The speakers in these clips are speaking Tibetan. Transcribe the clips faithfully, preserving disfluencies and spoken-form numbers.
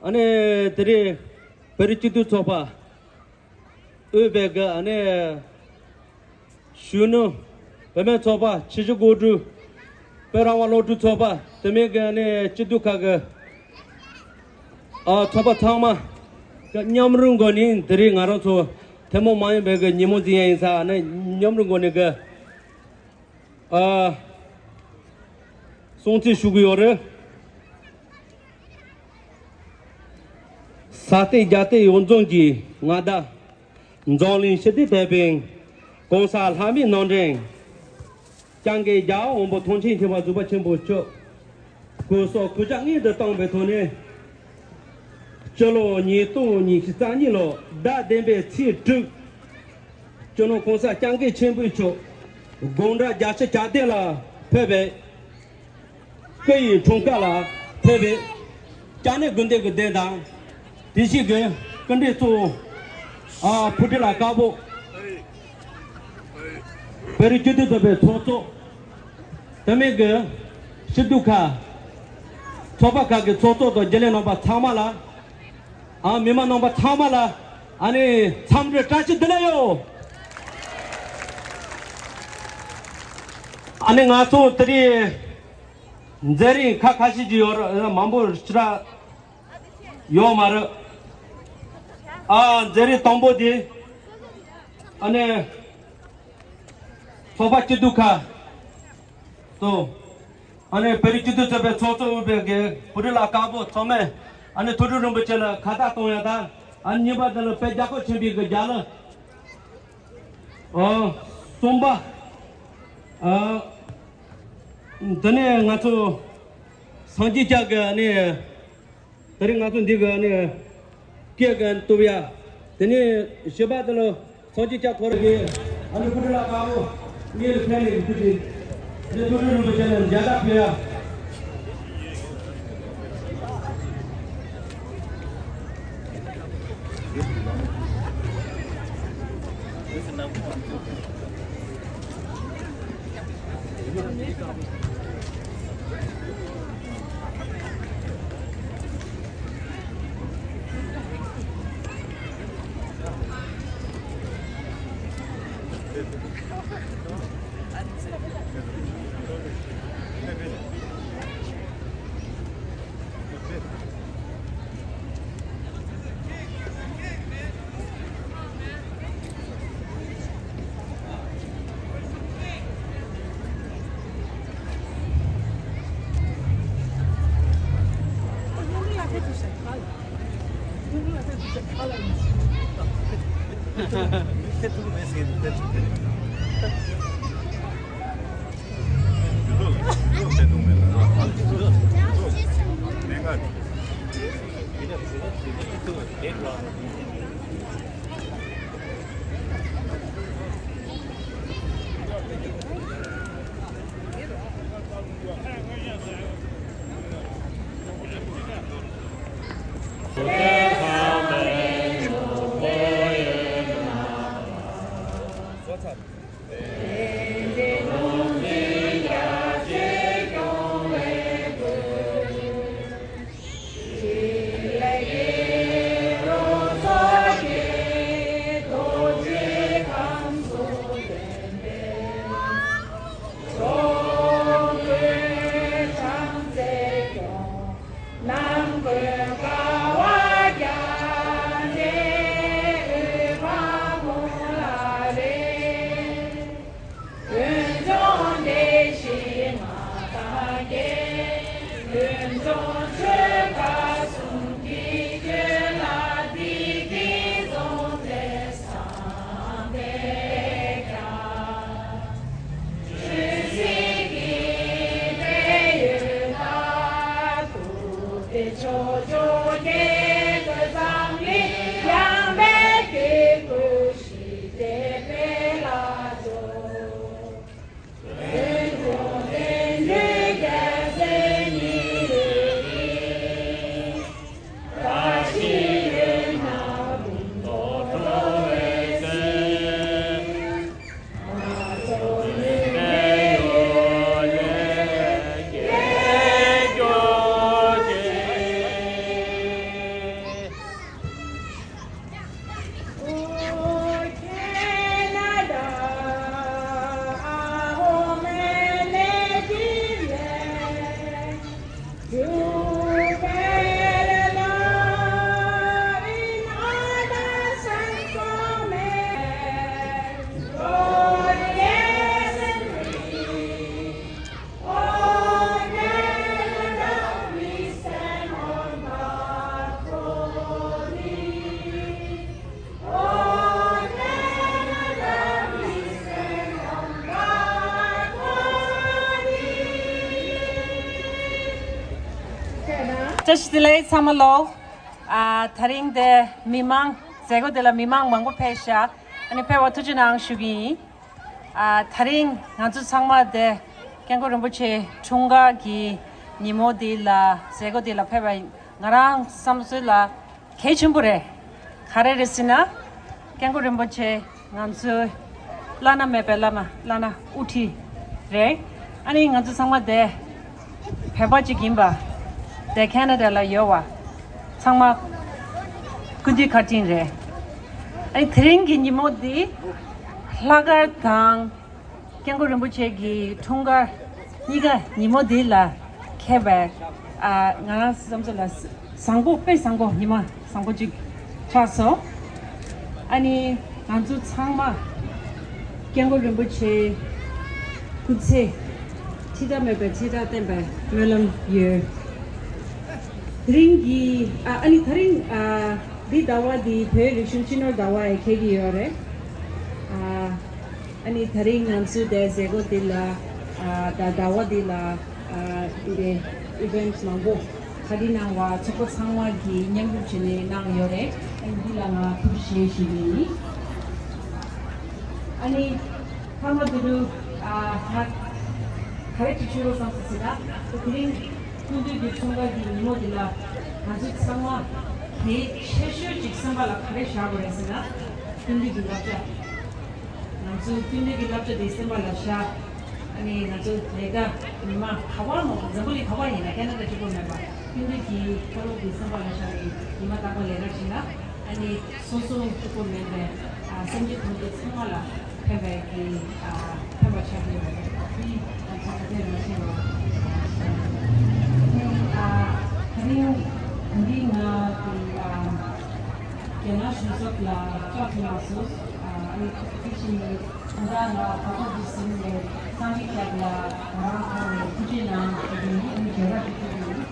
ཨ་ནི་དེ་རིང་བོད་རིགས་སྤྱི་མཐུན་ཚོགས་པ་དབུས་པའི་གི་ཨ་ནི་གཞོན་ནུ་བུད་མེད་ཚོགས་པ། ཆུ་བཞི་སྒང་དྲུག་བོད་རང་དབང་སློབ་ཕྲུག་ཚོགས་པ། དེ་མིན་གི་ཨ་ནི་སྐྱིད་སྡུག་ཁག་གི་ཨ་ཚོགས་པ་ཚང་མ་གི་མཉམ་རུབ་སྒོ་ནས་དེ་རིང་ང་རང་ཚོ་ཐུན་མོང་མ་ཡིན་པའི་གི་ཉིན་མོ་འཛིན་ཡ་ཡིན་ས། ཨ་ནི་མཉམ་རུབ་སྒོ་ནས་གི་ཨ་སྲུང་བརྩི་ཞུ་གི་ཡོད་རེད། ས་སྟེང་རྒྱ་སྟེང་ཡོངས་རྫོགས་ཀྱི་མངའ་བདག་འཛམ་གླིང་ཞི་བདེ་དེད་དཔོན། གོང་ས་ལྷ་མིའི་རྣམ་འདྲེན། སྐྱབས་མགོན་རྒྱལ་བ་དབང་པོ་ཐམས་ཅད་མཁྱེན་པ་གཟུ་བར་ཆེན་པོ་མཆོག་སྐུ་སྲོག་གུས་ཕྱག་སྔོན་དུ་བཏང་བའི་ཐོག་ནས། སྤྱི་ལོ་ཉིས་སྟོང་ཉི་ཤུ་རྩ་གཉིས་ལོ་ཟླ་བདུན་པའི་ཚེས་དྲུག་སྤྱི་ནོར་གོང་ས་སྐྱབས་མགོན་ཆེན་པོ་མཆོག་དགུང་གྲངས་བརྒྱད་ཅུ་གྱ་བདུན་ལ་ཕེབས་པའི་སྐུ་ཡི་འཁྲུངས་སྐར་ལ་ཕེབས་པའི་སྐྱབས་གནས་དགོན་སྡེ་གི་སྡེ་དང་། དེ་བཞིན་གྱི་སྐུ་མགྲོན་གཙོ་བོ་ཨ་ཕུ་ཁྲི་ལ་དཀར་པོ། བོད་རིགས་སྤྱི་མཐུན་ཚོགས་པའི་ཚོགས་གཙོ། དེ་མིན་གྱི་སྐྱིད་སྡུག་ཁག་ཚོགས་པ་ཁག་གི་ཚོགས་གཙོ་དང་རྒྱུན་ལས་རྣམ་པ་ཚང་མ་ལ། ཨ་མི་མང་རྣམ་པ་ཚང་མ་ལ་ཨ་ནི་འཚམས་འདྲི་བཀྲ་ཤིས་བདེ་ལེགས་ཡོད། ཨ་ནི་ང་ཚོ་དེ་རིང་མཛད་རིམ་ཁག་ཁ་ཤས་ཅིག་ཡོད་རེད། མང་པོ་ཞེ་དྲག་ཡོད་མ་རེད། ཨ་མཛད་རིམ་དང་པོ་དེ་ཨ་ནི་ཚོགས་པ་སྐྱིད་སྡུག་ཁག་དང་། ཨ་ནི་བོད་རིགས་སྤྱི་མཐུན་ཚོགས་པའི་ཚོགས་གཙོ་དབུས་པའི་གི་བོད་རིགས་ལ་དཀར་པོ་ཚང་མས་ཨ་ནི་ཐུགས་སྤྲུལ་རིན་པོ་ཆེ་ལ་ཁ་བཏགས་གཏོང་ཡ་དང་། ཨ་ནི་གཉིས་པ་དེ་ལ་དཔལ་རྒྱལ་པོ་ཆེན་པོའི་གི་རྒྱ་ལོ། ཨ་གསུམ་པ། ཨ་དེ་ནས་ང་ཚོ་སངས་རྒྱས་སྐྱབས་ཀྱི་ཨ་ནི། དེ་རིང་ང་ཚོ་འདི་ག་ནས་སྐད་ག་བཏུབ་ཡ། དེ་ནས་བཞི་པ་དེ་ལ་སངས་རྒྱས་སྐྱབས་ཐོ་རེ་གི་ཨ་ནི་སྐུ་ཕྲེང་ལ་དཀར་པོ་ངེད་ལ་ཕན་ནས་སྐུ་ཅིག་ནས་ཐུགས་སྤྲུལ་རིན་པོ་ཆེ་ལ་མཇལ་དར་ཕུལ་ཡ། བཀྲ་ཤིས་བདེ་ལེགས་ཚང་མ་ལོ། ཨ། དེ་རིང་འདི་མི་མང་མཛད་སྒོ་འདི་ལ་མི་མང་མང་པོ་ཕེབས་ཤག་ཨ་ནི་ཕེབས་པར་ཐུགས་རྗེ་གནང་ཞུ་གི་ཡིན། ཨ། དེ་རིང་ང་ཚོ་ཚང་མ་འདི་སྐྱབས་མགོན་རིན་པོ་ཆེ་འཁྲུངས་སྐར་གྱི་ཉིན་མོ་འདི་ལ་མཛད་སྒོ་འདི་ལ་ཕེབས་པ་ཡིན། ང་རང་བསམ་ཚུལ་ལ་གལ་ཆེན་པོ་རེད། ག་རེ་རེད་ཟེར་ན། སྐྱབས་མགོན་རིན་པོ་ཆེ་ང་ཚོའི་བླ་ན་མེད་པའི་བླ་མ། བླ་ན་དབུ་ཁྲིད་རེད། ཨ་ནི་ང་ཚོ་ཚང་མ་དེ་བོད་པ་ཅིག་ཡིན་པ་དེ་ཁེ་ན་ཌ་ལ་ཡོད་པ་ཚང་མ་སྐུ་མདུན་ཁ་འཕྲིན་རེད། ཨ་ནི་དེ་རིང་གི་ཉིན་མོ་འདི་ལྷག་དཀར་དང་སྐྱབས་མགོན་རིན་པོ་ཆེ་གི་འཁྲུངས་སྐར་གཉིས་ཀ་ཉིན་མོ་འདི་ལ་ཁེལ་བས། ཨ། ང་རང་བསམ་ཚུལ་ལ་བཟང་པོ། དཔེ་བཟང་པོ། ཉི་མ་བཟང་པོ་ཅིག་ཆགས་སོང་། ཨ་ནི་ང་ཚོ་ཚང་མ་སྐྱབས་མགོན་རིན་པོ་ཆེའི་སྐུ་ཚེ་འཆི་བདག་མེད་པའི་ཚེ་བདག་བསྟན་པའི་སྨོན་ལམ་ཡོད། དེ་རིང་གི། ཨ། ཨ་ནི་དེ་རིང་། ཨ། འདི་ཟླ་བ་འདི་བོད་རིག་གཞུང་སྤྱི་ནོར་ཟླ་བ་ཡང་འཁེལ་གྱི་ཡོད་རེད། ཨ། ཨ་ནི་དེ་རིང་ང་ཚོའི་དེ་མཛད་སྒོ་འདི་ལ། ཨ། ད་ཟླ་བ་འདི་ལ། ཨ། འདི་ཨི་ཝེན་ཊི་མང་པོ་ག་རེ་གནང་བ་ཚོགས་པ་ཚང་མ་གིས་མཉམ་རུབ་བྱས་ནས་གནང་ཡོད་རེད། ཨ་ནི་འདི་ལ་ང་ཐུགས་རྗེ་ཆེ་ཞུ་གི་ཡིན། ཨ་ནི་ཐ་མ་དེ་རུ། ཨ། ང་ག་རེ་ཅིག་ཞུ་རོགས་བསམ་སོང་ཟེར་ན། དེ་རིང་སྐུ་མདུན་གྱི་འཁྲུངས་སྐར་གྱི་ཉིན་མོ་འདི་ལ་ང་ཚོ་ཚང་མ་གལ་ཆེ་ཤོས་ཅིག་སེམས་པ་ལ་ག་རེ་བཞག་དགོས་རེད་ཟེར་ན། སྐུ་མདུན་གྱི་བསླབ་བྱ། ང་ཚོའི་སྐུ་མདུན་གྱི་བསླབ་བྱ་དེ་སེམས་པ་ལ་བཞག་ཨ་ནི་ང་ཚོ་ལས་ཀ་ཉི་མ་ག་པར་མོ། འཛམ་བུ་གླིང་ག་པར་ཡིན་ན། ཁེ་ན་ཌ་གཅིག་པོ་མེད་པ། སྐུ་མདུན་གྱི་བཀའ་སློབ་དེ་སེམས་པ་ལ་བཞག་ནས་ཉི་མ་རྟག་པར་ལས་ཀ་བྱེད་ན། ཨ་ནི་སོ་སོ་གཅིག་པོ་མེད་པའི། ཨ། སེམས་ཅན་ཐམས་ཅད་ཚང་མ་ལ་ཕན་པའི་གི། ཨ། ཕན་པ་ཆགས་ཀྱི་ཡོད་པ་རེད། དེ་ང་ཚོ་ག་ཚོད་མ་ཤེས་པ། ཨ་ནི། ཨ། དེ་རིང་འདི་ང་གི། ཨ། རྒྱ་ནག་གཞུང་ཚབ་ལ་ཕྱག་ཕུལ་མ་སོང་། ཨ། ཨ་ནི་དེ་བཞིན་ད་ལྟ་ང་བར་ཐག་ཏུ་ཟིན་ནས་སངས་རྒྱས་སྐྱབས་ལ་ང་རང་ཚོ་ནས་ཐུགས་རྗེ་གནང་ཞུ་རྒྱུ་ཡིན། ཨ་ནི་རྒྱལ་བ་ཐུགས་རྗེ་གནང་།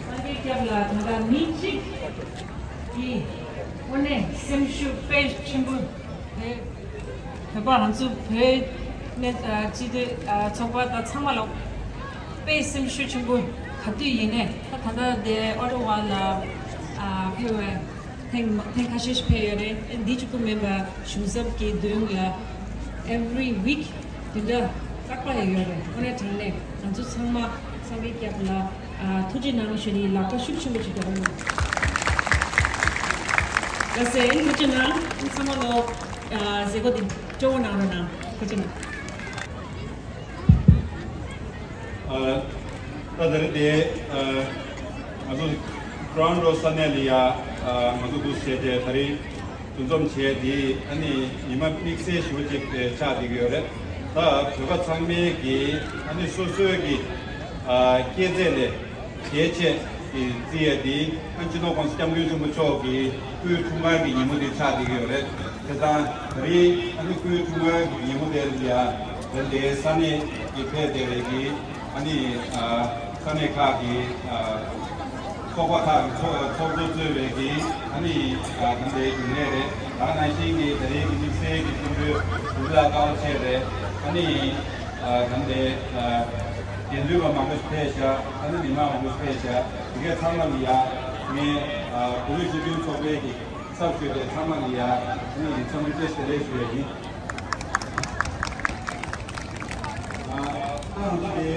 སངས་རྒྱས་སྐྱབས་ལ་ད་ལྟ་མི་གཅིག་གིས་དངོས་གནས་སེམས་ཤུགས་དཔེ་ཆེན་པོ། བོད། བོད་པ་ང་ཚོ་བོད་ནས། ཨ། སྤྱི་འཐུས། ཨ། ཚོགས་པ་དང་ཚང་མ་ལ་དཔེ་སེམས་ཤུགས་ཆེན་པོ། ག་དུས་ཡིན་ནའི་ད་ད་ལྟ་དེ་ཨོ་ཊ་ཝ་ལ། ཨ། ཕེབས་པའི་ཐེངས་ཐེངས་ཁ་ཤས་ཤིག་ཕེབས་ཡོད་རེད། འདི་གཅིག་པུ་མིན་པ་གཞུང་ཚབ་ཀྱི་མདུན་ལ་every week དེ་འདྲ་རྟག་པར་ཡོད་རེད། དངོས་གནས་དྲང་གནས་ང་ཚོ་ཚང་མ་སངས་རྒྱས་སྐྱབས་ལ། ཨ། ཐུགས་རྗེ་གནང་ཞུ་ནས་ལག་པ་ཤུགས་ཆེན་པོ་ཞིག་རྒྱབ་ཡོད། ལགས་སེ། ཐུགས་རྗེ་གནང་། ཚང་མ་ལོ། ཨ། མཛད་སྒོ་འདི་སྤྲོ་བོ་གནང་རོགས་གནང་། ཐུགས་རྗེ་གནང་། ཨ། ད་ད་རེས་དེ། ཨ། ང་ཚོ་ཊོ་རོན་ཊོ་ས་གནས་ལ་ཡ། ཨ། ང་ཚོ་འདུ་བྱས་ཏེ་ད་རེས་འདུ་འཛོམས་བྱས་ཏེ། ཨ་ནི་ཉི་མ་དམིགས་བསལ་ཞེ་པོ་ཅིག་ཆགས་བསྡད་ཀྱི་ཡོད་རེད། ད་བོད་པ་ཚང་མའི་གི། ཨ་ནི་སོ་སོའི་གི། ཨ། སྐྱེས་ཚེས་ལས་གལ་ཆེ་གི་བརྩི་ཡས་དེ། ཨ། སྤྱི་ནོར་༸གོང་ས་༸སྐྱབས་མགོན་ཆེན་པོ་མཆོག་གི་སྐུའི་འཁྲུངས་སྐར་གྱི་ཉིན་མོ་དེ་ཆགས་བསྡད་ཀྱི་ཡོད་རེད། བྱས་ཙང་ད་རེས་ཨ་ནི་སྐུའི་འཁྲུངས་སྐར་གྱི་ཉིན་མོ་དེ་ལ་ཡ། ད་ལྟའི་ས་གནས་ཀྱི་ཕེབས་བསྡད་པའི་གི། ཨ་ནི། ཨ། ས་གནས་ཁག་གི། ཨ། ཚོགས་པ་ཁག་གི་ཚོགས་ཚོགས་གཙོ་གཙོས་པའི་གི། ཨ་ནི། ཨ། ད་ལྟའི་རྒྱུན་ལས་རེད། ད་ག་ནང་བཞིན་གྱི་ད་རེས་ཀྱི་དམིགས་བསལ་གྱི་སྐུ་མགྲོན་བུ་ལ་དཀར་པོ་ཆེ་རེད། ཨ་ནི། ཨ། ད་ལྟའི། ཨ། འགན་འཛིན་པ་མང་པོ་ཞིག་ཕེབས་ཤག་ཨ་ནི་མི་མང་མང་པོ་ཞིག་ཕེབས་ཤག་དེ་གའི་ཚང་མ་ལ་ཡ་ངས། ཨ། བོད་རིགས་སྤྱི་མཐུན་ཚོགས་པའི་གི་ཚབ་ཞུས་ཏེ་ཚང་མ་ལ་ཡ་ཨ་ནི་འཚམས་འདྲི་བཀྲ་ཤིས་བདེ་ལེགས་ཞུ་ཡ་ཡིན། ཨ། ད་ང་ཚོ་དེ།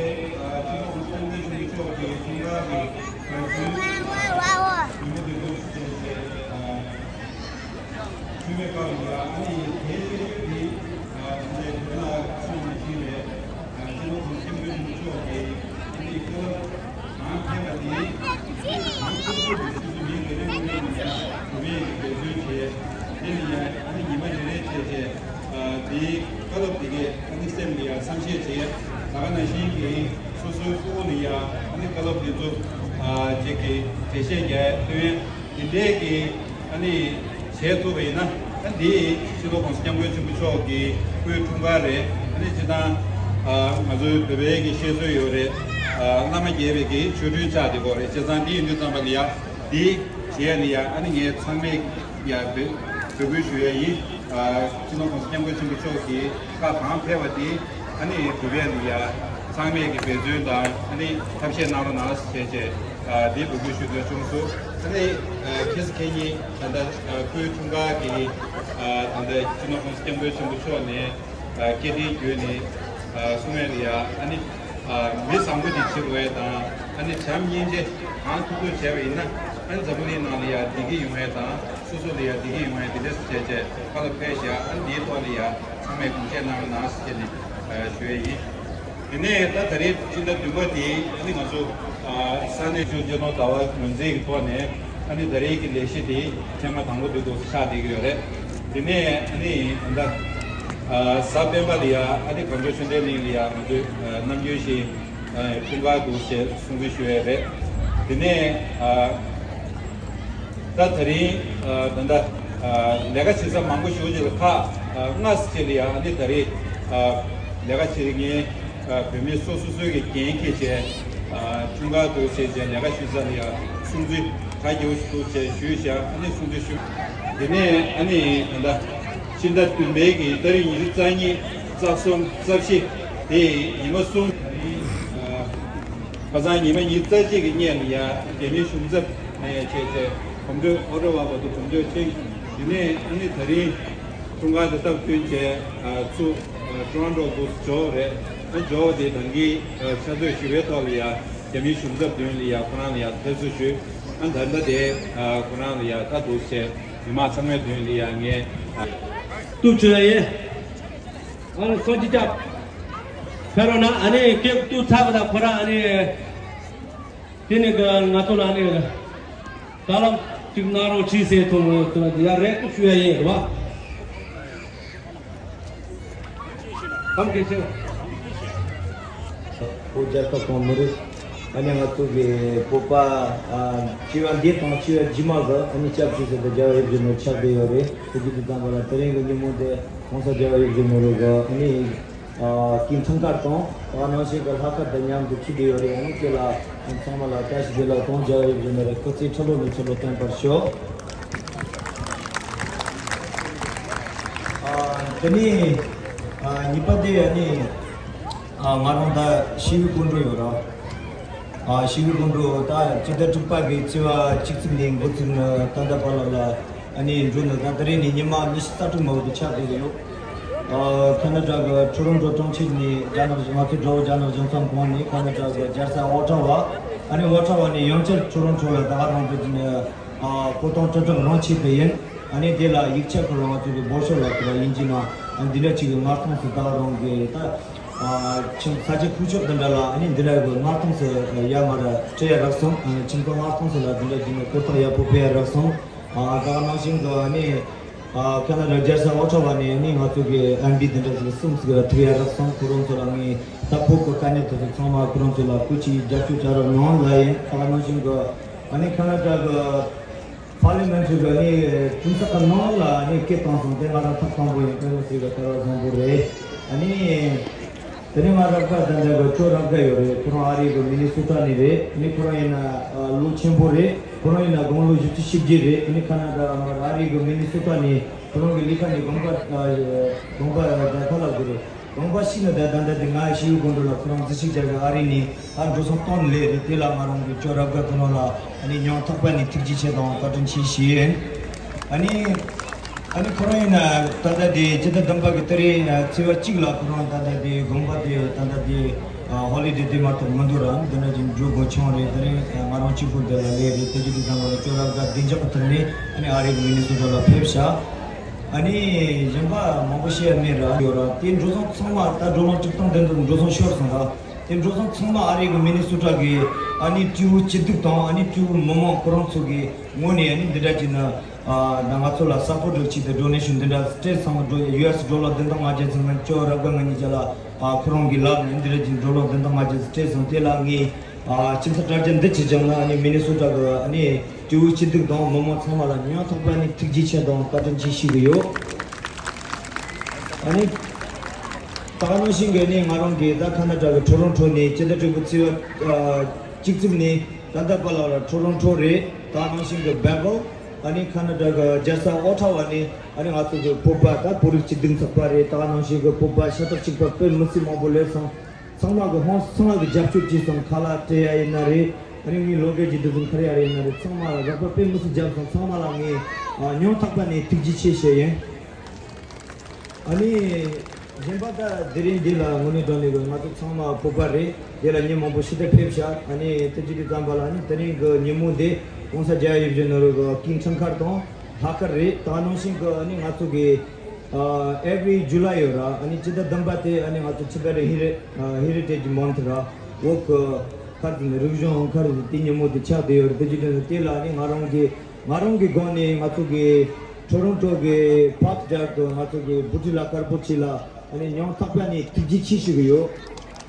ཨ། སྤྱི་ནོར་༸གོང་ས་༸སྐྱབས་མགོན་ཆེན་པོ་མཆོག་གི་འཁྲུངས་སྐར་གྱི་གྲ་སྒྲིག་ཉིན་མོ་དེ་འདུག་ཟེར་ཏེ། ཨ། ཞུས་པའི་སྐབས་ལ་ཡ། ཨ་ནི་དེའི་ཤེས་ཡོན་དེ། ཨ། ད་ལྟའི་བོད་ནང་ཚོགས་ནས་ཤེས་པའི། ཨ། སྤྱི་ནོར་༸གོང་ས་༸སྐྱབས་མགོན་ཆེན་པོ་མཆོག་གིས་ཨ་ནི་བཀའ་སློབ་གང་ཕེབས་པ་དེ། ཨ་ནི་སོ་སོ་གི་སོ་སོའི་མི་རེ་རེ་ངོས་ནས་ཡ་གུས་པས་འབད་བརྩོན་བྱས། དེ་ནས་ཡ་ཨ་ནི་ཉི་མ་རེ་རེ་བྱས་བྱས། ཨ། དེའི་བཀའ་སློབ་དེ་གས་ཨ་ནི་སེམས་ལ་ཡ་བསམ་ཤེས་བྱས། ད་ག་ནང་བཞིན་གྱི་སོ་སོའི་སྤུ་གུ་ལ་ཡ་ཨ་ནི་བཀའ་སློབ་དེ་ཚོ། ཨ། ཅིག་གི་འགྲེལ་བཤད་རྒྱག་ཐུབ་ཡ་དེ་འདྲས་ཀྱི་ཨ་ནི་བྱས་ཐུབ་པ་ཡིན་ན། ཨ། འདི་སྤྱི་ནོར་༸གོང་ས་༸སྐྱབས་མགོན་ཆེན་པོ་མཆོག་གི་སྐུའི་འཁྲུངས་སྐར་རེད། ཨ་ནི་སྤྱིར་བཏང་། ཨ། ང་ཚོའི་བོད་པའི་གི་བཤད་སྲོལ་ཡོད་རེད། ཨ། བླ་མ་དགྱེས་པའི་གི་ཆོ་འཕྲུལ་ཆགས་བསྡད་ཀྱི་ཡོད་རེད། བྱས་ཙང་འདི་ཡིན་དུས་ཙམ་པ་ལ་ཡ་འདི་བྱེད་ཡ་ནི་ཡ་ཨ་ནི་ངས་ཚང་མས་ཡ་འབོད་འབོད་སྐུལ་ཞུ་ཡ་ཡིན། སྤྱི་ནོར་༸གོང་ས་༸སྐྱབས་མགོན་ཆེན་པོ་མཆོག་གིས་བཀའ་གང་ཕེབས་པ་དེ་ཨ་ནི་བོད་པའི་ལ་ཡ་ཚང་མས་ཀྱི་འབད་བརྩོན་དང་ཨ་ནི་ཐབས་ཤེས་གནང་རོགས་གནང་ཞེས་བྱས་འདི་འབོད་སྐུལ་ཞུ་འདོད་བྱུང་སོང་། ཨ་ནི་ཁྱེད་ཁྱེད་ཉིད་ད་ལྟ་སྐུའི་འཁྲུངས་སྐར་གྱི་ད་ལྟ་སྤྱི་ནོར་༸གོང་ས་༸སྐྱབས་མགོན་ཆེན་པོ་མཆོག་ནས་སྐད་འཕྲིན་བརྒྱུད་ནས་གསུང་བའི་ལ་ཡ་ཨ་ནི། མི་བཟང་པོ་ཅིག་བྱེད་དགོས་ཡ་དང་ཨ་ནི་བྱམས་སྙིང་རྗེ་གང་ཐུབ་ཐུབ་བྱས་པ་ཡིན་ན་ཨ་ནི་འཛམ་བུ་གླིང་ནང་ལ་ཡ་བདེ་སྐྱིད་ཡོང་ཡ་དང་སོ་སོ་ལ་ཡ་བདེ་སྐྱིད་ཡོང་ཡ་དེ་འདྲས་སུ་བྱས་བྱས་ཁ་ལ་ཕེབས་ཤག་ཨ་ནི་དེའི་ཐོག་ལ་ཡ་ཚང་མས་དགོངས་བཞེས་གནང་རོགས་གནང་ཟེར་ནས་ཞུ་ཡ་ཡིན། དེ་ནས་ད་ད་རེས་སྤྱི་ཟླ་བདུན་པ་དེ་ཨ་ནི་ང་ཚོ་ས་གནས་ཆུ་རྒྱལ་ནོར་ཟླ་བ་ངོས་འཛིན་གྱི་ཐོག་ནས། ཨ་ནི་ད་རེས་ཀྱི་ལས་གཞི་དེ་ཐེངས་མ་དང་པོ་དེ་འདུག་ཆགས་བསྡད་ཀྱི་ཡོད་རེད། དེ་ནས་ཨ་ནི་ད་ལྟ་གཟའ་སྤེན་པ་ལ་ཡ་ཨ་ནི་གངས་ལྗོངས་ཆོས་ལྡན་གླིང་ལ་ཡ་ང་ཚོས་ནམ་རྒྱུན་བཞིན་འཁྲུངས་སྐར་འདུག་ཅེས་སྲུང་བརྩི་ཞུ་ཡས་རེད། དེ་ནས་ད་ད་རིང་ད་ལྟ་ལས་ཀ་བྱེད་ས་མང་པོ་ཞེ་པོ་ཅིག་ལ་ཁག་ལྔ་ཙམ་ཅིག་ལ་ཡ་ཨ་ནི་ད་རེས་ལས་ཀ་བྱེད་མཁན། བོད་མི་སོ་སོ་སོའི་གི་འགན་འཁྱེར་བྱས། འཁྲུངས་སྐར་དུ་བྱས་བྱས་ལས་ཀ་ཞུ་ས་ལ་ཡང་སྲུང་བརྩི་ག་རྒྱ་བོ་ཞིག་ཏུ་བྱས་ཞུས་བཞག་ཨ་ནི་སྲུང་བརྩི་ཞུ། དེ་ནས་ཨ་ནི་ད་ལྟ་ཕྱི་ཟླ་བདུན་པའི་གི་ཏ་རིག་ཉི་ཤུ་རྩ་གཉིས་རྩ་གསུམ་རྩ་བཞི་དེ་ཉི་མ་གསུམ། ཁ་སང་ཉི་མ་ཉི་ཤུ་རྩ་གཅིག་གི་སྔོན་ལ་ཡང་རྒྱ་མིའི་གཞུང་ཚབ་ནས་བྱས་བྱས་གོམ་བགྲོད་ཨོ་ཊ་ཝ་བར་དུ་གོམ་བགྲོད་ཕྱིན། དེ་ནས་ཨ་ནི་ད་རིང་འཁྲུངས་སྐར་དང་སྟབས་བསྟུན་བྱས་ཚུར་ཊོ་རོན་ཊོ་དུ་འབྱོར་བ་རེད། ཨ་འབྱོར་བ་དེ་ད་གིན་ཆུ་ཚོད་བཞི་པའི་ཐོག་ལ་ཡ་རྒྱ་མིའི་གཞུང་ཚབ་མདུན་ལ་ཡ་ཁོ་རང་ལ་ཡ་ཕེབས་བསུ་ཞུས། ཨ་ད་ལྟ་དེ་ཁོ་རང་ལ་ཡ་ད་འདུག་བྱས་མི་མང་ཚང་མའི་མདུན་ལ་ཡ་ངས་ཐུགས་རྗེ་ཆེ། ཨ་ནི་སོ་ཅི་ཅབ་ཕེ་རོ་ན་ཨ་ནི་སྐད་ཐུག་ཚར་བ་དང་ཁོ་རང་ཨ་ནི་དེ་ནི་ང་ཚོ་ལ་ཨ་ནི། ད་ལམ་གཅིག་གནང་རོགས་གྱིས་ཟེར་ཐུང་ཡ་རེད་ཞུ་ཡ་ཡིན་རེད་བ། གམ་གྱི་ཆེ། བོད་རྒྱལ་ཁབ་དང་མི་རིགས་ཨ་ནི་ང་ཚོ་གི་བོད་པ་སྤྱི་བ་འདི་དང་སྤྱི་བ་རྗེས་མ་གི་ཨ་ནི་སྐྱབས་ཞུ་ཟེར་ཏེ་རྒྱལ་བ་ཡིད་བཞིན་ནོར་ཆགས་བསྡད་ཡོད་རེད། དེ་གི་དུས་ཙམ་པ་ལ་དེ་རིང་གི་ཉིན་མོ་འདི་༸གོང་ས་རྒྱལ་བ་ཡིད་བཞིན་ནོར་ལུགས་ཀྱི་ཨ་ནི། ཀྱི་འཁྲུངས་སྐར་དང་དེ་ནང་བཞིན་གྱི་ལྷག་དཀར་དང་མཉམ་དུ་འཁྲིད་བསྡད་ཡོད་རེད། ཨ་ནི་དེ་ལ་ཚང་མ་ལ་བཀྲ་ཤིས་བདེ་ལེགས་དང་རྒྱལ་བ་ཡིད་བཞིན་ནོར་བུའི་སྐུ་ཚེ་ཁྲི་ལོ་ནས་ཁྲི་ལོ་བརྟན་པར་ཤོག་ཨ་དེ་ནས་ཨ་གཉིས་པ་དེ་ཨ་ནི་ཨ་ང་རང་ད་ཞི་བའི་སྐུ་མགྲོན་ཡོད་ར། ཨ་ཞི་བའི་སྐུ་མགྲོན་ད་སྤྱི་ཟླ་དྲུག་པ་གི་ཚེས་པ་གཅིག་ཙམ་ནས་འགོ་བཙུགས་ནས་ད་ལྟ་བར་ལ་ལ། ཨ་ནི་འགྲོ་ནི་ད་ད་རེས་ནི་ཉི་མ་ཉི་ཤུ་རྩ་དྲུག་མ་འོ་དེ་ཆགས་བསྡད་ཀྱི་ཡོད། ཨ་ཁ་ན་ཌ་གི་ཊོ་རོན་ཊོ་གྲོང་ཁྱེར་ནས་རྒྱ་ནག་ང་ཚོ་དགྲ་བོ་རྒྱ་ནག་གཞུང་ཚབ་ཁང་ནས་ཁ་ན་ཌ་གི་རྒྱལ་ས་ཨོ་ཊ་ཝ། ཨ་ནི་ཨོ་ཊ་ཝ་ནས་ཡང་བསྐྱར་ཊོ་རོན་ཊོ་ལ་ད་ག་རང་འགྲོ་གི་ནི་ཨ་སྐུ་ཐང་ཊ་ཊ་རང་ཆས་དེ་ཡིན། ཨ་ནི་དེ་ལ་ཡིག་ཆ་ཁོ་རང་ང་ཚོ་གི་འབོར་ཤོག་ལ་ཁོ་རང་དབྱིན་ཇི་ནང་ཨ་ནི་འདི་འདྲ་ཅིག་གི་མངའ་ཁོངས་སུ་ད་ག་རང་གི་ད་ཨ་ཁྱིམ་ས་ཆ་ཁུག་ཀྱོག་འདི་འདྲ་ལ་ཨ་ནི་འདི་འདྲ་གི་མངའ་ཁོངས་སུ་ཡ་ང་ར་སྤྲད་ཡ་རག་སོང་། ཨ་ནི་ཁྱིམ་ཚང་མངའ་ཁོངས་སུ་ལ་འདི་འདྲ་ཅིག་ནི་གོ་རྟོགས་ཡག་པོ་སྤེལ་ཡ་རག་སོང་། ཨ་ད་ག་ནང་བཞིན་གི་ཨ་ནི་ཨ་ཁ་ན་ཌ་རྒྱལ་ས་ཨོ་ཊ་ཝ་ནས་ཨ་ནི་ང་ཚོ་གི་ཨེམ་པི་དེ་འདྲ་ཟིག་གསུམ་ཟིག་ཐུག་ཡ་རག་སོང་། ཁོ་རང་ཚོ་ལ་ངས་ད་བོད་གི་དཀའ་གནད་དེ་ཚོ་ཚང་མ་ཁོ་རང་ཚོ་ལ་སྐུ་མཁྱེན་རྒྱབ་སྐྱོར་བྱ་རོགས་གནང་ལ་ཡིན། ད་ག་ནང་བཞིན་གི་ཨ་ནི་ཁ་ན་ཌ་གི་པར་ལི་མེན་ཊི་གི་ཨ་ནི་ཁྲིམས་ས་ཁང་ནང་ལ་ཨ་ནི་སྐད་བཏང་སོང་། དེ་ང་རང་ཐག་དང་པོ་ཡིན། པེ་ལོ་སི་གི་ད་ར་བཟང་པོ་རེད། ཨ་ནི། དེ་ནས་ང་རབ་དགའ་དང་འདྲ་བའི་ཁྱོད་རབ་དགའ་ཡོད་རེད། ཁོ་རང་ཨ་རི་གི་མི་ནི་སོ་ཊ་ནས་རེད། ཨ་ནི་ཁོ་རང་ཡིན་ན་ཨ་ལོ་ཆེན་པོ་རེད། ཁོ་རང་ཡིན་ན་དགུང་ལོ་བཞི་བཅུ་ཞེ་བརྒྱད་རེད། ཨ་ནི་ཁ་ན་ཌ་ཨ་མར་ཨ་རི་གི་མི་ནི་སོ་ཊ་ནས་ཁོ་རང་གི་ལས་ཀ་ནི་དགོངས་པ་ཨ་དགོངས་པ་ཨ་ད་ཁ་ལ་དགོས་རེད། དགོངས་པ་ཤི་ན་ད་ད་ད་དེ་ང་ཤི་བོའི་སྒོ་འགྲོ་ལ་ཁོ་རང་འཛུལ་ཞུགས་རྒྱག་གི་ཨ་རི་ནས་ཨ་འགྲོ་སོང་གཏོང་ལས་རེད། དེ་ལ་ང་རང་གི་ཁྱོད་རབ་དགའ་ཁོ་རང་ལ་ཨ་ནི་སྙིང་ཐག་པ་ནས་ཐུགས་རྗེ་ཆེ་དང་བཀའ་དྲིན་ཆེ་ཞུ་ཡིན། ཨ་ནི། ཨ་ནི་ཁོ་རང་ཡིན་ན་ད་ལྟ་དེ་སྤྱི་ཟླ་བདུན་པ་གི་ཏ་རིག་ཚེས་པ་གཅིག་ལ་ཁོ་རང་ད་ལྟ་དེ་དགོངས་པ་དེ་ད་ལྟ་དེ་ཧོ་ལི་ཌེ་དེ་མ་གཏོགས་མི་འདུག་ར། འདི་འདྲ་ཅིག་འགྲོ་དགོས་བྱུང་རེད། དེ་རིང་ང་རང་གཅིག་པུ་འདི་ལ་སླེབས་རེད། དེ་གི་དུས་ཙམ་པ་ལ་ཁྱོད་རང་དགའ་བདེ་འཇགས་ཀྱི་ཐོག་ནས་ཨ་ནི་ཨ་རི་གི་མི་ནི་སོ་ཊ་ལ་ཕེབས་ཤག་ཨ་ནི་གཞན་པ་མང་པོ་བཤད་ཡ་མེད་ར་ཡོད་ར། དེ་འགྲོ་སོང་ཚང་མ་ད་འགྲོ་ལོང་གྲུབ་སྟངས་དེ་འདུག་འགྲོ་སོང་ཤོར་སོང་ར། དེ་འགྲོ་སོང་ཚང་མ་ཨ་རི་གི་མི་ནི་སོ་ཊ་གི་ཨ་ནི་སྤྲེའུ་སྐྱིད་སྡུག་དང་ཨ་ནི་སྤྲེའུ་མི་མང་ཁོ་རང་ཚོ་གི་ངོས་ནས་ཨ་ནི་འདི་འདྲ་ཅིག་ན། ཨ་ད་ང་ཚོ་ལ་སབ་པོར་ཊི་ཆེད་དུ་ཌོ་ནེ་ཤན་འདི་འདྲ་སྤྲད་སོང་། ཌོ་ཡུ་ཨེསི་ཌོ་ལར་བདུན་དང་ལྔ་བརྒྱ་ཙམ། ང་ཁྱོད་རབ་དགའ་ང་གཉིས་ཆ་ལ་ཨ་ཁོ་རང་གི་ལག་ནས་འདི་འདྲ་ཅིག་ཌོ་ལར་བདུན་དང་ལྔ་བརྒྱ་ཙམ་སྤྲད་སོང་། དེ་ལ་ངས་ཨ་ཁྱིམ་ཚང་དྲ་རྒྱ་འདི་ཅིག་བརྒྱབ་ན་ཨ་ནི་མི་ནི་སོ་ཊ་གི་ཨ་ནི་སྤྲེའུ་སྐྱིད་སྡུག་དང་མི་མང་ཚང་མ་ལ་སྙིང་ཐག་པ་ནས་ཐུགས་རྗེ་ཆེ་དང་བཀའ་དྲིན་ཆེ་ཞུ་གི་ཡོད། ཨ་ནི་ད་ག་ནང་བཞིན་གི་ནི་ང་རང་གི་ད་ཁ་ན་ཌ་གི་ཊོ་རོན་ཊོ་ནས་སྤྱི་ཟླ་དྲུག་པའི་ཚེས་པ་ཨ་གཅིག་ཙམ་ནས་ད་ལྟ་བར་ལ་ཊོ་རོན་ཊོ་རེད། ད་ག་ནང་བཞིན་གི་བྷེ་བལ། ད་ ཨ་ནི་ཁ་ན་ཌ་གི་རྒྱལ་ས་ཨོ་ཊ་ཝ་ནས་ཨ་ནི་ང་ཚོ་གི་བོད་པ་ད་བོད་རིགས་སྤྱི་མཐུན་ཚོགས་པ་རེད། ད་ག་ནང་བཞིན་གི་བོད་པ་ཤ་ཁྲག་གཅིག་པ་དཔེ་མི་སྲིད་མང་པོ་སླེབས་སོང་། ཚང་མ་གི་ཧོན་ཚང་མ་གི་རྒྱབ་སྐྱོར་བྱས་སོང་། ཁ་ལག་སྤྲད་ཡ་ཡིན་ན་རེད། ཨ་ནི་ངའི་ལོ་འགའི་རྗེས་དུས་ཙམ་ཁར་ཡ་རེད་ཡིན་ན་རེད། ཚང་མ་རོགས་པ་དཔེ་མི་སྲིད་བརྒྱབ་སོང་། ཚང་མ་ལ་ངས་ཨ་སྙིང་ཐག་པ་ནས་ཐུགས་རྗེ་ཆེ་ཞུ་ཡིན། ཨ་ནི་གཞན་པ་ད་དེ་རིང་འདི་ལ་དངོས་གནས་དྲང་གནས་གི་ང་ཚོ་ཚང་མ་བོད་པ་རེད། དེ་ལ་མི་མང་པོ་ཞིག་ད་ཕེབས་ཤག་ཨ་ནི་དེ་ཅི་དེ་ཙམ་པ་ལ་ཨ་ནི་དེ་རིང་གི་ཉིན་མོ་འདི་༸གོང་ས་རྒྱལ་བ་ཡིད་བཞིན་ནོར་བུ་གི་སྐུའི་འཁྲུངས་སྐར་དང་ལྷག་དཀར་རེད། ད་ག་ནང་བཞིན་གི་ཨ་ནི་ང་ཚོ་གི་ཨ་every July ཡོད་ར། ཨ་ནི་སྤྱི་ཟླ་བདུན་པ་དེ་ཨ་ནི་ང་ཚོ་Tibetan Heri- ཨ་Heritage Month ར། བོད་གི་ཁ་རྩང་རིག་གཞུང་ཁ་རྩང་དེ་ཉིན་མོ་དེ་ཆགས་བསྡད་ཡོད་རེད། དེ་ཅི་དེ་ནི་དེ་ལ་ཨ་ནི་ང་རང་གི་ང་རང་གི་སྒོ་ནས་ང་ཚོ་གི་ཊོ་རོན་ཊོ་གི་ཕག་སྦྱར་དུ་ང་ཚོ་གི་བུ་ཁྲིད་ལགས་དཀར་པོ་ཆེ་ལ་ཨ་ནི་སྙིང་ཐག་པ་ནས་ཐུགས་རྗེ་ཆེ་ཞུ་གི་ཡོད།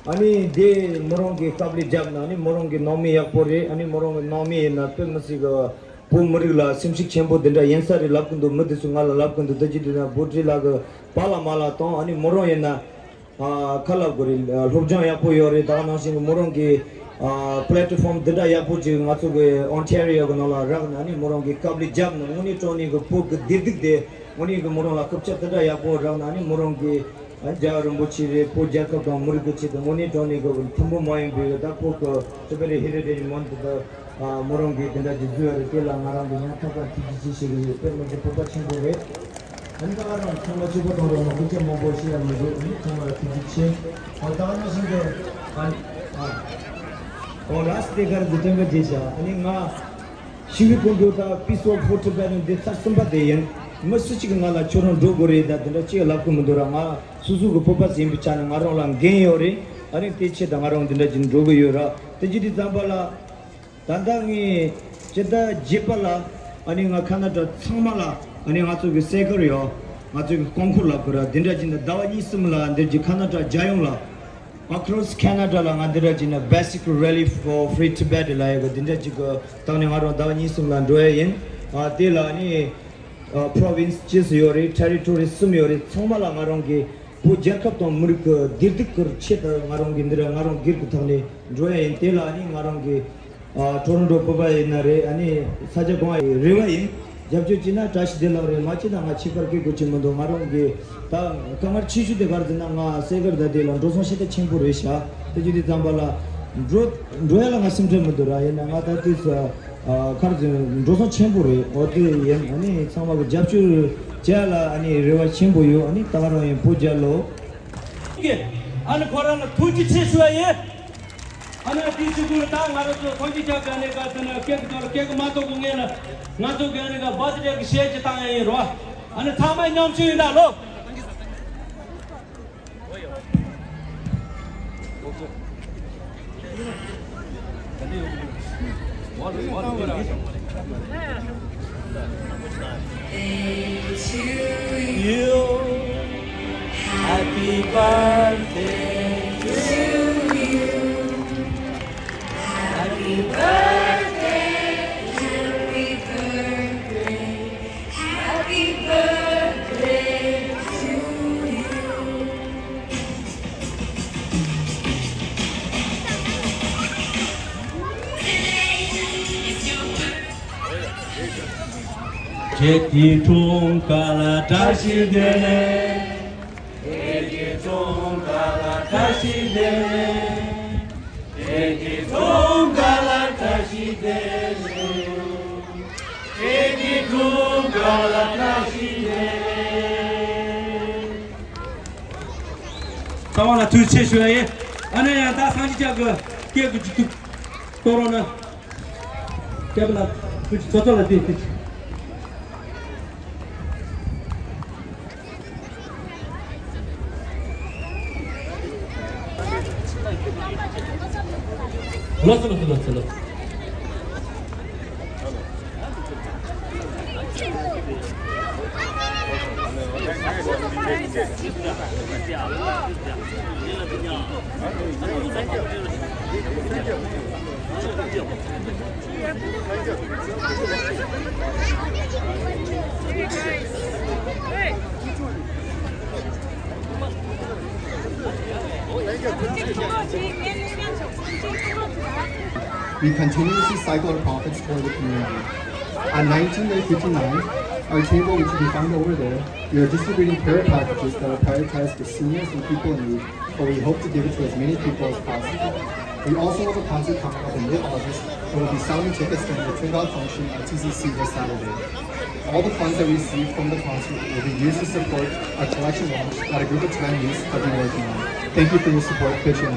ཨ་ནི་དེ་མོ་རང་གི་དཀའ་ལས་བརྒྱབ་ན་ཨ་ནི་མོ་རང་གི་ནང་མི་ཡག་པོ་རེད། ཨ་ནི་མོ་རང་གི་ནང་མི་ཡིན་ན་དཔེ་མི་སྲིད་གི་བོད་མི་རིགས་ལ་སེམས་ཤུགས་ཆེན་པོ་འདི་འདྲ་ཡིན་ས་རེད་ལབ་གི་འདུག་མི་དེ་ཚོས་ང་ལ་ལབ་གི་འདུག་དེ་ཅི་དེ་ན་བུ་ཁྲིད་ལགས་གི་པཱ་ལགས་མ་ལགས་དང་ཨ་ནི་མོ་རང་ཡིན་ན། ཨ་ཁ་ལབ་དགོས་རེད། ཨ་སློབ་སྦྱོང་ཡག་པོ་ཡོད་རེད། ད་ག་ནང་བཞིན་གི་མོ་རང་གི་ཨ་platform འདི་འདྲ་ཡག་པོ་ཅིག་ང་ཚོ་གི་Ontario གི་ནང་ལ་རག་ན་ནི་མོ་རང་གི་དཀའ་ལས་བརྒྱབ་ན་དངོས་གནས་དྲང་གནས་གི་བོད་གི་བདེ་སྡུག་དེ་དངོས་གནས་གི་མོ་རང་ལ་སྐུ་ཕྱག་འདི་འདྲ་ཡག་པོ་རག་ན་ནི་མོ་རང་གི་ཨ་རྒྱལ་བ་རིན་པོ་ཆེ་རེད། བོད་རྒྱལ་ཁབ་དང་མི་རིགས་གི་ཆེད་དུ་དངོས་གནས་དྲང་གནས་གི་ཐུན་མོང་མ་ཡིན་པའི་ད་བོད་གི་Tibetan Heritage Month དེ་ད་ཨ་མོ་རང་གི་དེ་འདྲ་ཅིག་བཟོས་ཡོད་རེད། དེ་ལ་ང་རང་གི་སྙིང་ཐག་པ་ཐུགས་རྗེ་ཆེ་ཞུ་གི་ཡོད། དཔེ་མི་སྲིད་སྤོབས་པ་ཆེན་པོ་རེད། ཨ་ནི་ད་ག་རང་ཚང་མ་གཅིག་པ་དང་རང་སྐུ་ཚེ་མང་པོ་ཤི་ཡ་མི་འདུག་ཨ་ནི་ཚང་མ་ལ་ཐུགས་རྗེ་ཆེ། ཨ་ད་ག་ནང་བཞིན་དུ་ཨ་ནི་ཨ་ཨོ་ལ་སི་ཏེ་གར་འདི་སྟོན་པ་རྗེས་བཞག་ཨ་ནི་ང་ཞི་བའི་གོམ་བགྲོད་ད་Peace Walk for Tibet འདི་ཚར་གསུམ་པ་དེ་ཡིན། མི་སུ་གཅིག་གིས་ང་ལ་ཁྱོད་རང་འགྲོ་དགོས་རེད་ད་དེ་འདྲ་ཅིག་ལབ་གི་མི་འདུག་ར། ང་སོ་སོ་གི་སྤོབས་པ་ཟིན་པའི་ཆ་ནས་ང་རང་ལ་འགན་ཡོད་རེད། ཨ་ནི་དེ་ཆེད་དུ་ང་རང་འདི་འདྲ་ཅིག་འགྲོ་གི་ཡོད་ར། དེ་ཅི་དེ་ཙམ་པ་ལ། ད་ལྟ་ངས་སྤྱི་ཟླ་བརྒྱད་པ་ལ་ཨ་ནི་ང་ཁ་ན་ཌ་ཚང་མ་ལ་ཨ་ནི་ང་ཚོ་གི་སེ་གར་ཡོད། ང་ཚོ་གི་རྐང་འཁོར་ལ་ཁོ་ར་འདི་འདྲ་ཅིག་ནི་ཟླ་བ་གཉིས་གསུམ་ལ་འདིར་གྱི་ཁ་ན་ཌ་རྒྱལ་ཡོངས་ལ་Across Canada ལ་ང་འདི་འདྲ་ཅིག་ནི་Basic Rally for Free Tibet ལ་ཡོད་གི་འདི་འདྲ་ཅིག་གི་སྟེང་ནས་ང་རང་ཟླ་བ་གཉིས་གསུམ་ལ་འགྲོ་ཡ་ཡིན། ཨ་དེ་ལ་ཨ་ནི་ཨ་province གཅིག་ཡོད་རེད། territory གསུམ་ཡོད་རེད། ཚང་མ་ལ་ང་རང་གི་བོད་རྒྱལ་ཁབ་དང་མི་རིགས་ཀྱི་བདེ་སྡུག་གི་ཆེད་དུ་ང་རང་གི་འདི་ར་ང་རང་སྒེར་གྱི་ཐོག་ནས་འགྲོ་ཡ་ཡིན། དེ་ལ་ནི་ང་རང་གི་ཨ་ཊོ་རོན་ཊོ་བོད་པ་ཡིན་ན་རེད། ཨ་ནི་ས་ཆ་གང་ཡིན་རེ་བ་ཡིན། རྒྱབ་སྐྱོར་བྱས་ན་བཀྲ་ཤིས་བདེ་ལེགས་རེད། མ་བྱས་ན་ང་ཕྱི་པར་སྐད་དགོས་ཀྱི་མི་འདུག་ང་རང་གི་ད་དཀའ་ངལ་ཆེ་ཤོས་དེ་ག་རེ་ཟེར་ན་ང་སེ་གར་ད་དེ་ལ་འགྲོ་སོང་ཞེ་དྲག་ཆེན་པོ་རེད་ཤག་དེ་བྱས་དུས་ཙམ་པ་ལ་འགྲོ་འགྲོ་ཡ་ལ་ང་སེམས་ཁྲལ་མི་འདུག་ར། ཡིན་ན་ང་ད་དུས་སུ། ཨ་ཁར་ཚོན་འགྲོ་སོང་ཆེན་པོ་རེད། འོ་དེ་ཡིན་ཨ་ནི་ཚང་མ་གི་རྒྱབ་སྐྱོར་བྱས་ལ་ཨ་ནི་རེ་བ་ཆེན་པོ་ཡོད། ཨ་ནི་ད་ག་རང་ཡིན་བོད་རྒྱལ་ལོ། ཨ་ནི་ཁོ་རང་ལ་ཐུགས་རྗེ་ཆེ་ཞུ་བ་ཡིན། ཨ་ནི་དེ་ཕྱི་གུ་ད་ང་རང་ཚོ་ཐོན་སྐྱེད་ཆ་ག་ནས་ག་ཚོད་ན་སྐད་གི་ཚོར་སྐད་གི་མ་གཏོགས་གི་ངས་ལ་ང་ཚོ་གི་ཨ་ནི་ག་བ་ཏི་རེ་གི་གཞས་ཅིག་བཏང་ཡ་ཡིན་རོ། ཨ་ནི་ཚང་མ་མཉམ་ཞུགས་ཡིན་ད་ལོ། ཁྱེད་ཀྱི་འཁྲུངས་སྐར་ལ་བཀྲ་ཤིས་བདེ་ལེགས། ཁྱེད་ཀྱི་འཁྲུངས་སྐར་ལ་བཀྲ་ཤིས་བདེ་ལེགས། ཁྱེད་ཀྱི་འཁྲུངས་སྐར་ལ་བཀྲ་ཤིས་བདེ་ལེགས། ཁྱེད་ཀྱི་འཁྲུངས་སྐར་ལ་བཀྲ་ཤིས་བདེ་ལེགས། ཚང་མ་ལ་ཐུགས་རྗེ་ཆེ་ཞུ་ཡ་ཡིན། ཨ་ནི་ཡང་ད་སངས་རྒྱས་ཆོས་ཀྱི་སྐད་ཀྱི་སྒྲིག་འཛུགས་གཏོང་རོགས་གནང་། སྐྱབས་ལ་ཐུགས་རྗེ་ཆེ། ཚོ་ཚོ་ལ་ཐུགས་རྗེ་ཆེ། ལོ་སི་ལོ་སི་ལོ་སི་ལོ། We continuously cycle our profits toward the community. At nineteen fifty-nine, our table, which you can find over there, we are distributing care packages that are prioritized for seniors and people in need, but we hope to give it to as many people as possible. We also have a concert coming up in mid-August, and we'll be selling tickets during the print-out function at T C C this Saturday. All the funds that we receive from the concert will be used to support our collection launch that a group of Tibetan youths have been working on. Thank you for your support. Patreon.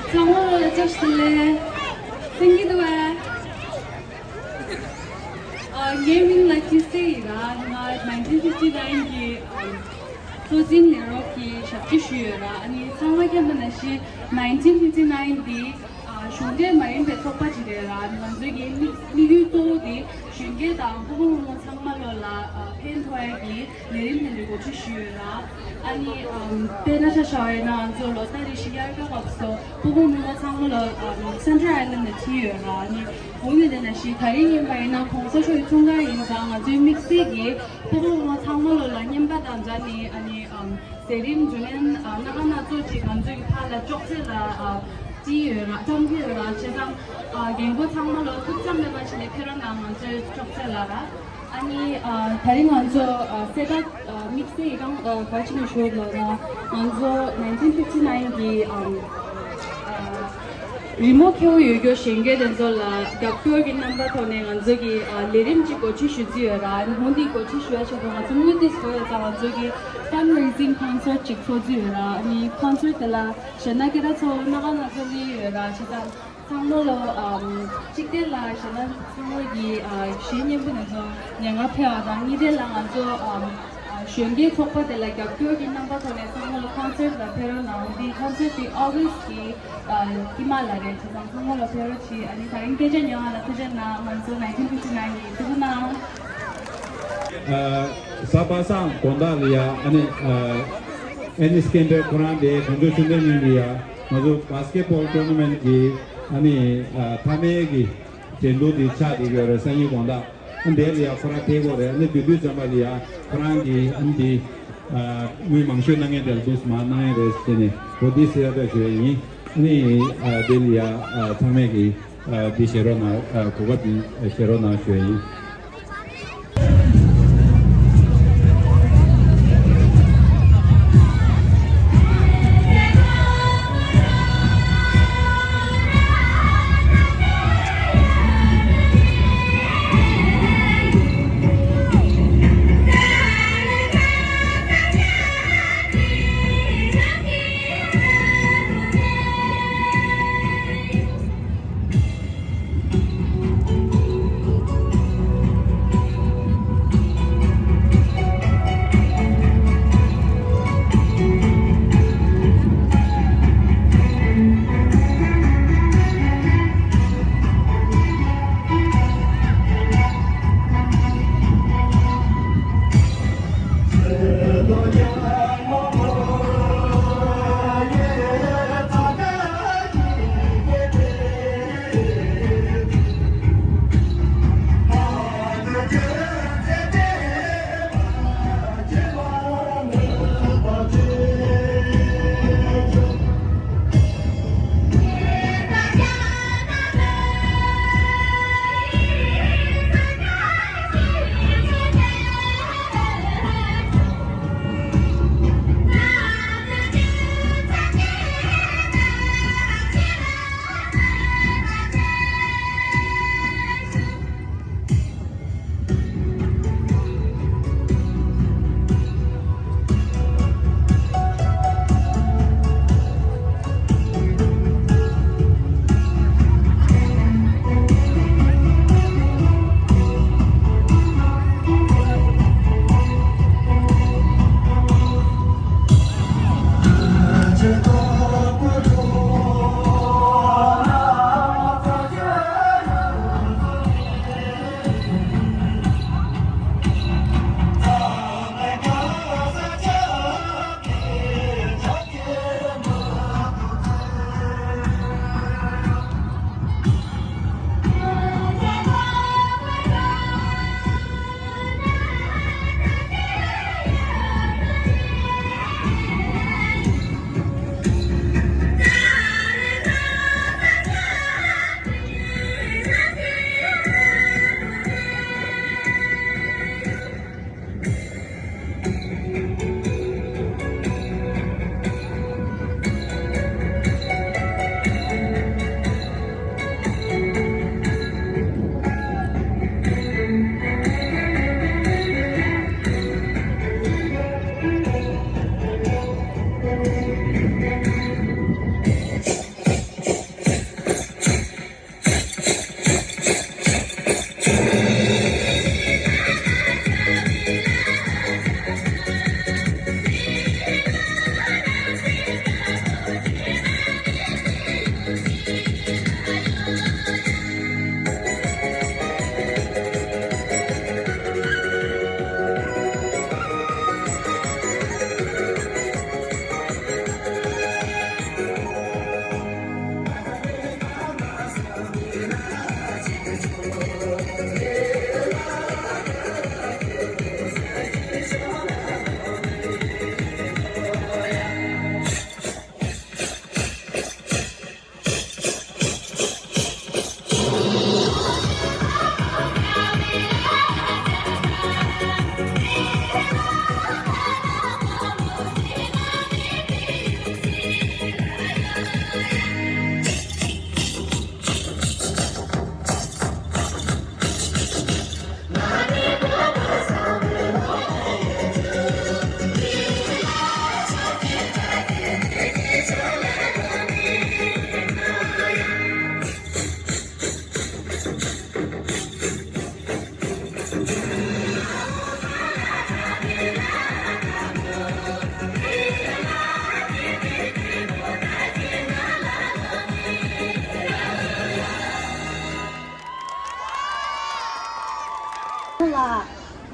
ཚང་མ་ལ་བཀྲ་ཤིས་བདེ་ལེགས། སེང་གེ་འདུག་ཨ། ངའི་མིང་ལ་ཅི་སེ་ཡིན་ར། ང་nineteen fifty nine གི་གཙོ་འཛིན་ལས་རོགས་ཀྱི་ཞབས་ཕྱི་ཞུས་ཡོད་ར། ཨ་ནི་ཚང་མ་མཁྱེན་པ་ནང་བཞིན་nineteen fifty nine འདི་གཞུང་འབྲེལ་མ་ཡིན་པའི་ཚོགས་པ་ཅིག་རེད་ར། ང་ཚོའི་གི་དམིགས་དམིགས་ཡུལ་གཙོ་བོ་འདི་གཞོན་སྐྱེས་དང་ཕྲུ་གུ་ཕྲུ་མོ་ཚང་མ་ལོ་ལ་ཕན་ཐོགས་ཡ་གི་ལས་རིམ་དེ་འདྲའི་འགོ་ཁྲིད་ཞུས་ཡོད་ར། ཨ་ནི་དཔེར་ན་ཆ་བཞག་པ་ཡིན་ན་ང་ཚོ་ལོ་ལྟར་རེ་བཞིན་དབྱར་ཁ་སྐབས་སུ་ཕྲུ་གུ་ཕྲུ་མོ་ཚང་མ་ལོ་Central Island ནས་ཁྲིད་ཡོད་ར། ཨ་ནི་འོ་ཡོད་དེ་ནང་བཞིན་ད་རིང་ཡིན་པ་ཡིན་ན་གོང་ས་མཆོག་གི་འཁྲུངས་སྐར་ཡིན་ཙང་ང་ཚོའི་དམིགས་བསལ་གྱི་ཕྲུ་གུ་ཕྲུ་མོ་ཚང་མ་ལོ་ལ་རྔན་པ་དང་སྦྱར་ནས་ཨ་ནི་ཟས་རིམ་བསྡུ་ལེན་སྣ་ཁ་སྣ་ཚོགས་ཅིག་ང་ཚོའི་ཕར་ལ་ཅོག་ཙེ་ལ་བྲིས་ཡོད་ར། བཀྲམ་གྱི་ཡོད་ར། བྱས་ཙང་རྒན་རྒོན་ཚང་མ་ལོ་ཐུགས་ཅག་མེད་པ་བྱས་ནས་ཕེབས་རོགས་གནང་། ང་ཚོའི་ཅོག་ཙེ་ལ་ར། ཨ་ནི་ད་རིང་ང་ཚོ་གསལ་བསྒྲགས་དམིགས་བསལ་ཡི་རང་ག་ཅི་ནས་ཞུ་ལབ་ན། ང་ཚོ་nineteen fifty nine གི་རི་མོ་མཁས་པོ་ཡོད་རྒྱུ་གཞོན་སྐྱེས་དེ་ཚོ་ལ་རྒྱབ་སྐྱོར་གྱི་རྣམ་པ་ཐོག་ནས་ང་ཚོ་གི་ལས་རིམ་གཅིག་འགོ་ཁྲིད་ཞུ་རྩིས་ཡོད་ར། ཨ་ནི་ཧོང་འདི་འགོ་ཁྲིད་ཞུ་ཡ་ཆེད་དུ་ང་ཚོ་དངུལ་དེ་བཟོ་ཡོད་ཙང་ང་ཚོ་གི་fundraising concert གཅིག་ཚོགས་རྩིས་ཡོད་ར། ཨ་ནི་concert དེ་ལ་གཞས་སྣ་སྐད་གྲགས་ཚོ་སྣ་ཁ་སྣ་ཚོགས་སླེབས་ཡོད་ར། བྱས་ཙང་ཚང་མ་ལོ་གཅིག་དེ་ལ་གཞས་སྣ་ཚང་མ་གི་གཞས་སྙན་པོ་དེ་ཚོ་ཉན་ག་ཕེབས་པ་དང་། གཉིས་དེ་ལ་ང་ཚོ་གཞོན་སྐྱེས་ཚོགས་པ་དེ་ལ་རྒྱབ་སྐྱོར་གྱི་རྣམ་པ་ཐོག་ནས་ཚང་མ་ལོ་concert ལ་ཕེབས་རོགས་གནང་། འདི་concert དེ་August གི་དཀྱིལ་མ་ལ་རེད། བྱས་ཙང་ཚང་མ་ལོ་ཕེབས་རོགས་གྱིས། ཨ་ནི་ད་རིང་སྐད་ཆ་ཉན་པ་ལ་ཐུགས་རྗེ་གནང་། ང་ཚོ nineteen fifty nine གི་ཐུགས་རྗེ་གནང་། ཨ། གཟའ་པ་སངས་དགོང་དག་ལ་ཡ་ཨ་ནི་ཨ་ཨེ་ནི་སྐད་འདྲ་ཁོ་རང་དེ་གོང་ཆོག་ཆུ་འདྲ་ཉིན་ལ་ཡ་ང་ཚོ་basketball tournament གི་ཨ་ནི་ཨ་མཐའ་མའི་གི་འགྲན་བསྡུར་དེ་ཆགས་བསྡད་ཡོད་རེད། སང་ཉིན་དགོང་དག་ཨ་འདས་ལ་ཡ་ཁོ་རང་ཕེབས་དགོས་རེད། ཨ་ནི་དེ་དུས་ཙམ་པ་ལ་ཡ་ཁོ་རང་གི་ཨ་ནི་དེ་ཨ་དངུལ་མང་ཤོས་གནང་མཁན་དེ་ལ་འདུག་སེ་མར་གནང་ཡ་རེད་ཟེར་ནས་འོ་དེ་གསལ་བསྒྲགས་ཞུ་ཡ་ཡིན། ཨ་ནི་ཨ་དེ་ལ་ཡ་ཨ་ཚང་མས་གི་ཨ་དེ་བཞེས་རོགས་གནང་། ཨ་གོ་སྐབས་འདི་བཞེས་རོགས་གནང་ཞུ་ཡ་ཡིན།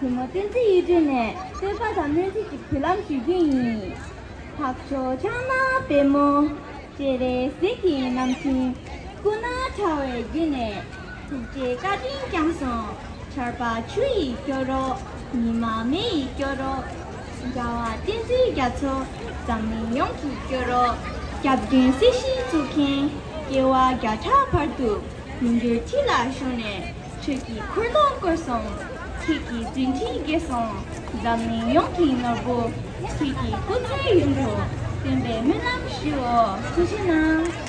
གུས་མོ་བསྟན་འཛིན་གཡུ་སྒྲོན་ནས་བསྟོད་པ་དང་སྨོན་ཚིག་གི་འབུལ་ལམ་ཞུ་རྒྱུ་ཡིན། འཕགས་མཆོག་ཕྱག་ན་པདྨོ། སྤྱན་རས་གཟིགས་ཀྱི་རྣམ་སྨིན། སྐུ་ན་ཕྲ་བའི་རྒྱུད་ནས། ཐུགས་རྗེའི་བཀའ་དྲིན་བསྐྱངས་སོང་། ཆར་པ་ཆུ་ཡིས་སྐྱོར་རོགས། ཉི་མ་མེ་ཡིས་སྐྱོར་རོགས། རྒྱལ་བ་བསྟན་འཛིན་རྒྱ་མཚོ། འཛམ་གླིང་ཡོངས་ཀྱིས་སྐྱོར་རོགས། སྐྱབས་མགོན་སྲིད་ཞིའི་གཙུག་རྒྱན། སྐྱེ་བ་བརྒྱ་ཕྲག་བར་དུ། ཡུམ་གྱུར་ཁྲི་ལ་བཞུགས་ནས། ཆོས་ཀྱི་འཁོར་ལོ་བསྐོར་སོང་། ཁྱེད་ཀྱི་མཛད་འཕྲིན་རྒྱས་སོང་། འཛམ་གླིང་ཡོངས་ཀྱི་ནོར་བུ། ཁྱེད་ཀྱི་སྐུ་ཚེ་ཡུན་རིང་། བསྟན་པའི་སྨོན་ལམ་ཞུའོ། ཐུགས་རྗེ་གནང་།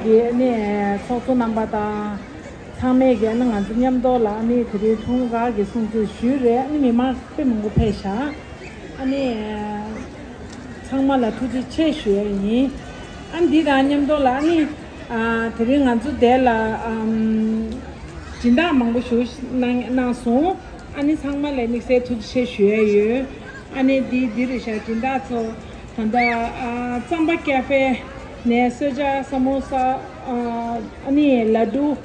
གི་ཨ་ནི་ཚོགས་གཙོ་རྣམ་པ་དང་ཚང་མས་ཀྱི་ཨ་ནི་ང་ཚོ་མཉམ་དུ་ལ་ཨ་ནི་དེ་རིང་འཁྲུངས་སྐར་གྱི་སྲུང་བརྩི་ཞུས་རེད། ཨ་ནི་མི་མང་དཔེ་མང་པོ་ཕེབས་ཤག་ཨ་ནི་ཚང་མ་ལ་ཐུགས་རྗེ་ཆེ་ཞུ་ཡ་ཡིན། ཨ་ནི་འདི་དང་མཉམ་དུ་ལ་ཨ་ནི་དེ་རིང་ང་ཚོ་དེ་ལ་ཨམ་སྦྱིན་བདག་མང་པོ་ཞུ་གནང་གནང་སོང་། ཨ་ནི་ཚང་མ་ལ་དམིགས་བསལ་ཐུགས་རྗེ་ཆེ་ཞུ་ཡ་ཡོད། ཨ་ནི་འདི་འདི་རེད་ཤག་སྦྱིན་བདག་ཚོ་ད་ལྟ་ཨ་རྩམ་པ་ཀ་ཧྥེ་ནས་གསོལ་ཇ་ས་མོ་ས་ཨ་ནི་ལ་ཌུ།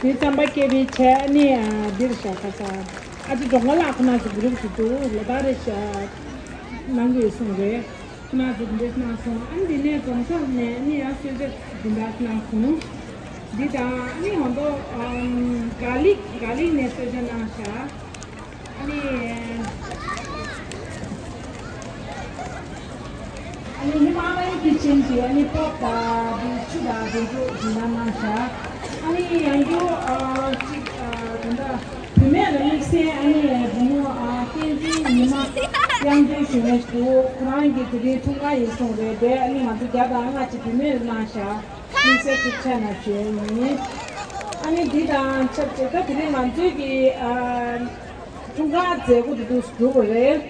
དེ་རྩམ་པ་སྐྱེས་པའི་ཆེད་ནི་འདིར་བཞག་ཁ་ས། ཨ་ཅེ་འབྲོང་ཁ་ལགས་ཁོ་ན་ཚོ་གུ་རུབ་ཅིག་འདུག་ལ་དྭགས་རེ་བཞག་གནང་གི་ཡོད་གསུངས་རེད། ཁོ་ན་ཚོ་འདི་འདྲ་གནང་སོང་། ཨ་ནི་འདི་ནས་རྫོང་སར་ནས་ནི་ཡང་གསོལ་ཇ་འདི་འདྲ་གནང་སོང་། འདི་དང་ཨ་ནི་ཧོན་ཏོ་ག་ལིག་ག་ལིག་ནས་གསོལ་ཇ་གནང་བཞག་ཨ་ནི། ཨ་ནི་ཧི་མ་ལ་ཡའི་ཀི་ཆེན་གྱི་ཨ་ནི་པོག་དང་དེ་ཆུ་དང་དེ་ཚོ་ཡིན་ན་མ་ཤ། ཨ་ནི་ཡང་རྒྱུ་ཨ་གཅིག་ཨ་དེ་འདྲ་བུད་མེད་ལ་དམིགས་བསལ་ཨ་ནི་བུ་མོ་ཨ་བསྟན་འཛིན་ཉི་མ་དབྱངས་སྒྲོན་ཞུ་མཁན་ཞིག་འདུག་ཁོ་རང་གི་དེ་རིང་འཁྲུངས་སྐར་ཡིན་གསུངས་རེད་དེ། ཨ་ནི་ང་ཚོ་བརྒྱ་དང་ལྔ་གཅིག་བུད་མེད་ལ་གནང་ཤག་དམིགས་བསལ་ཐུགས་ཆེ་གནང་ཞུ་ཡ་ཡིན། ཨ་ནི་འདི་དང་ཆབས་ཅིག་ད་དེ་རིང་ང་ཚོའི་གི་ཨ་འཁྲུངས་སྐར་མཛད་སྒོ་དེ་འདུག་འགྲོ་དགོས་རེད།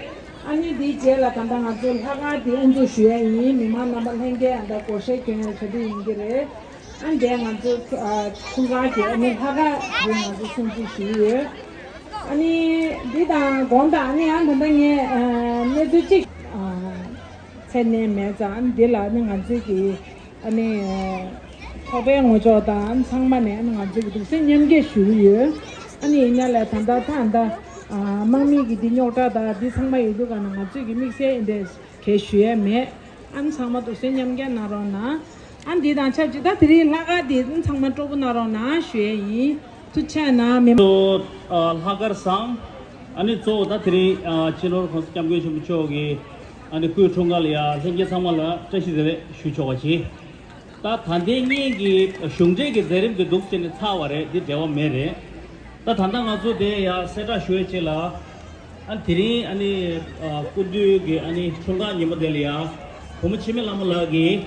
ཨ་ནི་འདིའི་རྗེས་ལ་ད་ལྟ་ང་ཚོ་ལྷག་དཀར་འདི་དབུ་འཛུགས་ཞུ་ཡ་ཡིན། མི་མང་རྣམ་པ་ལྷན་རྒྱས་ཨ་ད་སྒོར་གཞས་གྱོན་ཡ་གྲ་སྒྲིག་ཡིན་གྱི་རེད། ཨ་ནི་འདས་ང་ཚོ་ཨ་འཁྲུངས་སྐར་གྱི་ཨ་ནི་ལྷག་དཀར་རེད་ང་ཚོ་སྲུང་བརྩི་ཞུ་ཡི་ཡོད། ཨ་ནི་འདི་དང་དགོང་དག་ཨ་ནི་ཡང་ད་ལྟ་ངས་ཨ་གནས་ཚུལ་གཅིག་ཨ་མཚན་གནས་མེད་ཙང་། ཨ་ནི་འདི་ལ་ཨ་ནི་ང་ཚོའི་གི་ཨ་ནི་ཚོགས་པའི་ངོ་ཅོག་དང་ཚང་མ་ནས་ཨ་ནི་ང་ཚོ་གི་གདུང་སེམས་མཉམ་སྐྱེད་ཞུ་གི་ཡོད། ཨ་ནི་ཡིན་ན་ལས་ད་ལྟ་ད་ལྟ་དམག་མི་གི་འདི་རྙོག་དྲ་དང་འདི་ཚང་མ་ཡོད་དུས་ག་ན་ང་ཚོས་གི་དམིགས་བསལ་ཨེ་འདྲས་གས་ཞུ་ཡས་མེད། ཨ་ནི་ཚང་མ་གདུང་སེམས་མཉམ་སྐྱེད་གནང་རོགས་གནང་། ཨ་ནི་འདི་དང་ཆབས་ཅིག་ད་དེ་རིང་ལྷག་དཀར་འདི་ཚང་མ་སྤྲོ་པོ་གནང་རོགས་གནང་ཞུ་ཡས་ཡིན། ཐུགས་ཆེ་གནང་མི། ལྷག་དཀར་བཟང་། ཨ་ནི་གཙོ་བོ་ད་དེ་རིང་སྤྱི་ནོར་༸གོང་ས་༸སྐྱབས་མགོན་ཆེན་པོ་མཆོག་གི་ཨ་ནི་སྐུའི་འཁྲུངས་སྐར་ལ་ཡ་ལྷན་རྒྱས་ཚང་མ་ལ་བཀྲ་ཤིས་བདེ་ལེགས་ཞུ་ཆོག་པ་བྱེད། ད་ད་ལྟའི་སྔོན་གྱི་གཞུང་འབྲེལ་གྱི་མཛད་རིམ་དེ་འདུག་བྱས་ནས་ཚར་བ་རེད། འདི་འབྲེལ་བ་མེད་རེད། ད་ད་ལྟ་ང་ཚོ་དེ་ཡ་གསལ་བསྒྲགས་ཞུ་ཡས་ཆེད་ལ། ཨ་དེ་རིང་ཨ་ནི་སྐུ་མདུན་གྱི་ཨ་ནི་འཁྲུངས་སྐར་ཉིན་མོ་དེ་ལ་ཡ་བུ་མོ་འཆི་མེད་ལྷ་མོ་ལགས་ཀྱིས་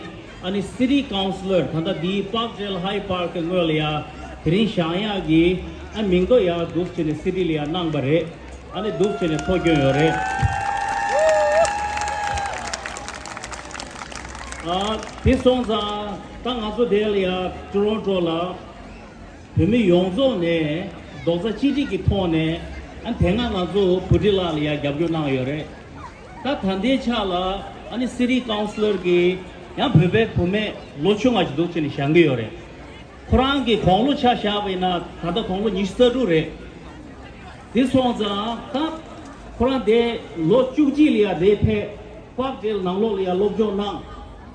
ཨ་ནི་city councillor ད་ལྟ་འདིའི་Parkdale High Park གི་ངོས་ལ་ཡ་དེ་རིང་བཞེངས་ཡག་གི་ཨ་མིང་ཐོ་ཡ་འདུག་བྱས་ནས་city ལ་ཡ་གནང་པ་རེད། ཨ་ནི་འདུག་བྱས་ནས་ཐོ་བསྐྱོན་ཡོད་རེད། ཨ་དེ་སོང་ཙང་ད་ང་ཚོ་དེ་ལ་ཡ་Toronto ལ་བོད་མི་ཡོངས་རྫོགས་ནས་རྡོག་རྩ་གཅིག་སྒྲིལ་གྱི་ཐོག་ནས་ཨ་དེ་སྔ་ང་ཚོ་བུ་ཁྲིད་ལགས་ལ་ཡ་རྒྱབ་སྐྱོར་གནང་ཡོད་རེད། ད་ད་ལྟའི་ཆ་ལ་ཨ་ནི་city councillor གི་ཡང་བོད་པའི་བུད་མེད་ལོ་ཆུང་བ་ཞིག་འདུག་བྱས་ནས་བཞེངས་ཀྱི་ཡོད་རེད། ཁོ་རང་གི་དགུང་ལོ་ཆ་བཞག་པ་ཡིན་ན་ད་ལྟ་དགུང་ལོ་ཉི་ཤུ་རྩ་དྲུག་རེད། དེ་སོང་ཙང་ད་ཁོ་རང་དེ་ལོ་བཅུ་གཅིག་ལ་ཡ་དེ་ཕེབས། Parkdale ནང་ལོགས་ལ་ཡ་སློབ་སྦྱོང་གནང་།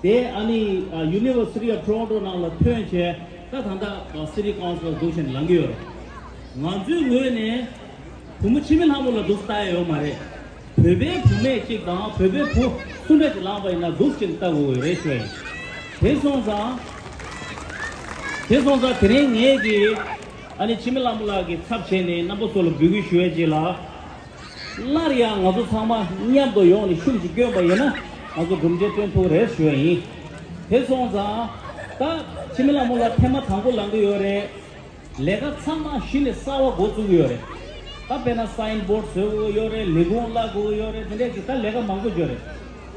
དེ་ཨ་ནི་University of Toronto ནང་ལ་ཐོན་བྱས་ད་ད་ལྟ་city councillor འདུག་བྱས་ནས་ལངས་ཀྱི་ཡོད་རེད། ང་ཚོའི་ངོས་ནས་བུ་མོ་འཆི་མེད་ལྷ་མོ་ལ་འདུག་ལྟ་ཡ་ཡོད་མ་རེད། བོད་པའི་བུད་མེད་ཅིག་དང་བོད་པའི་བུ་སུ་འདྲ་ཅིག་ལངས་པ་ཡིན་ན་འདུག་ཅིག་ལྟ་དགོས་ཀྱི་རེད་ཞུ་ཡ་ཡིན། དེ་སོང་ཙང་། དེ་སོང་ཙང་དེ་རིང་ངེད་ཀྱིས་ཨ་ནི་འཆི་མེད་ལྷ་མོ་ལགས་ཀྱི་ཚབ་བྱས་ནས་རྣམ་པ་ཚོ་ལ་འབོད་སྐུལ་ཞུ་ཡ་ཅིག་ལ། སླར་ཡང་ང་ཚོ་ཚང་མ་མཉམ་དུ་ཡོང་ནས་ཤུགས་ཤིག་བསྐྱོན་པ་ཡིན་ན་ང་ཚོ་གྲུབ་འབྲས་སྟོན་ཐུབ་རེད་ཞུ་ཡ་ཡིན། དེ་སོང་ཙང་། ད་འཆི་མེད་ལྷ་མོ་ལགས་ཐེངས་མ་དང་པོ་ལངས་ཀྱི་ཡོད་རེད། ལས་ཀ་ཚང་མ་གཞི་ནས་གསར་བ་འགོ་བཙུགས་ཀྱི་ཡོད་རེད། ད་དཔེར་ན་sign board བཟོ་དགོས་ཡོད་རེད། ལས་ཁུངས་གླ་དགོས་ཡོད་རེད། དེ་འདྲས་ཀྱི་ད་ལས་ཀ་མང་པོ་ཡོད་རེད།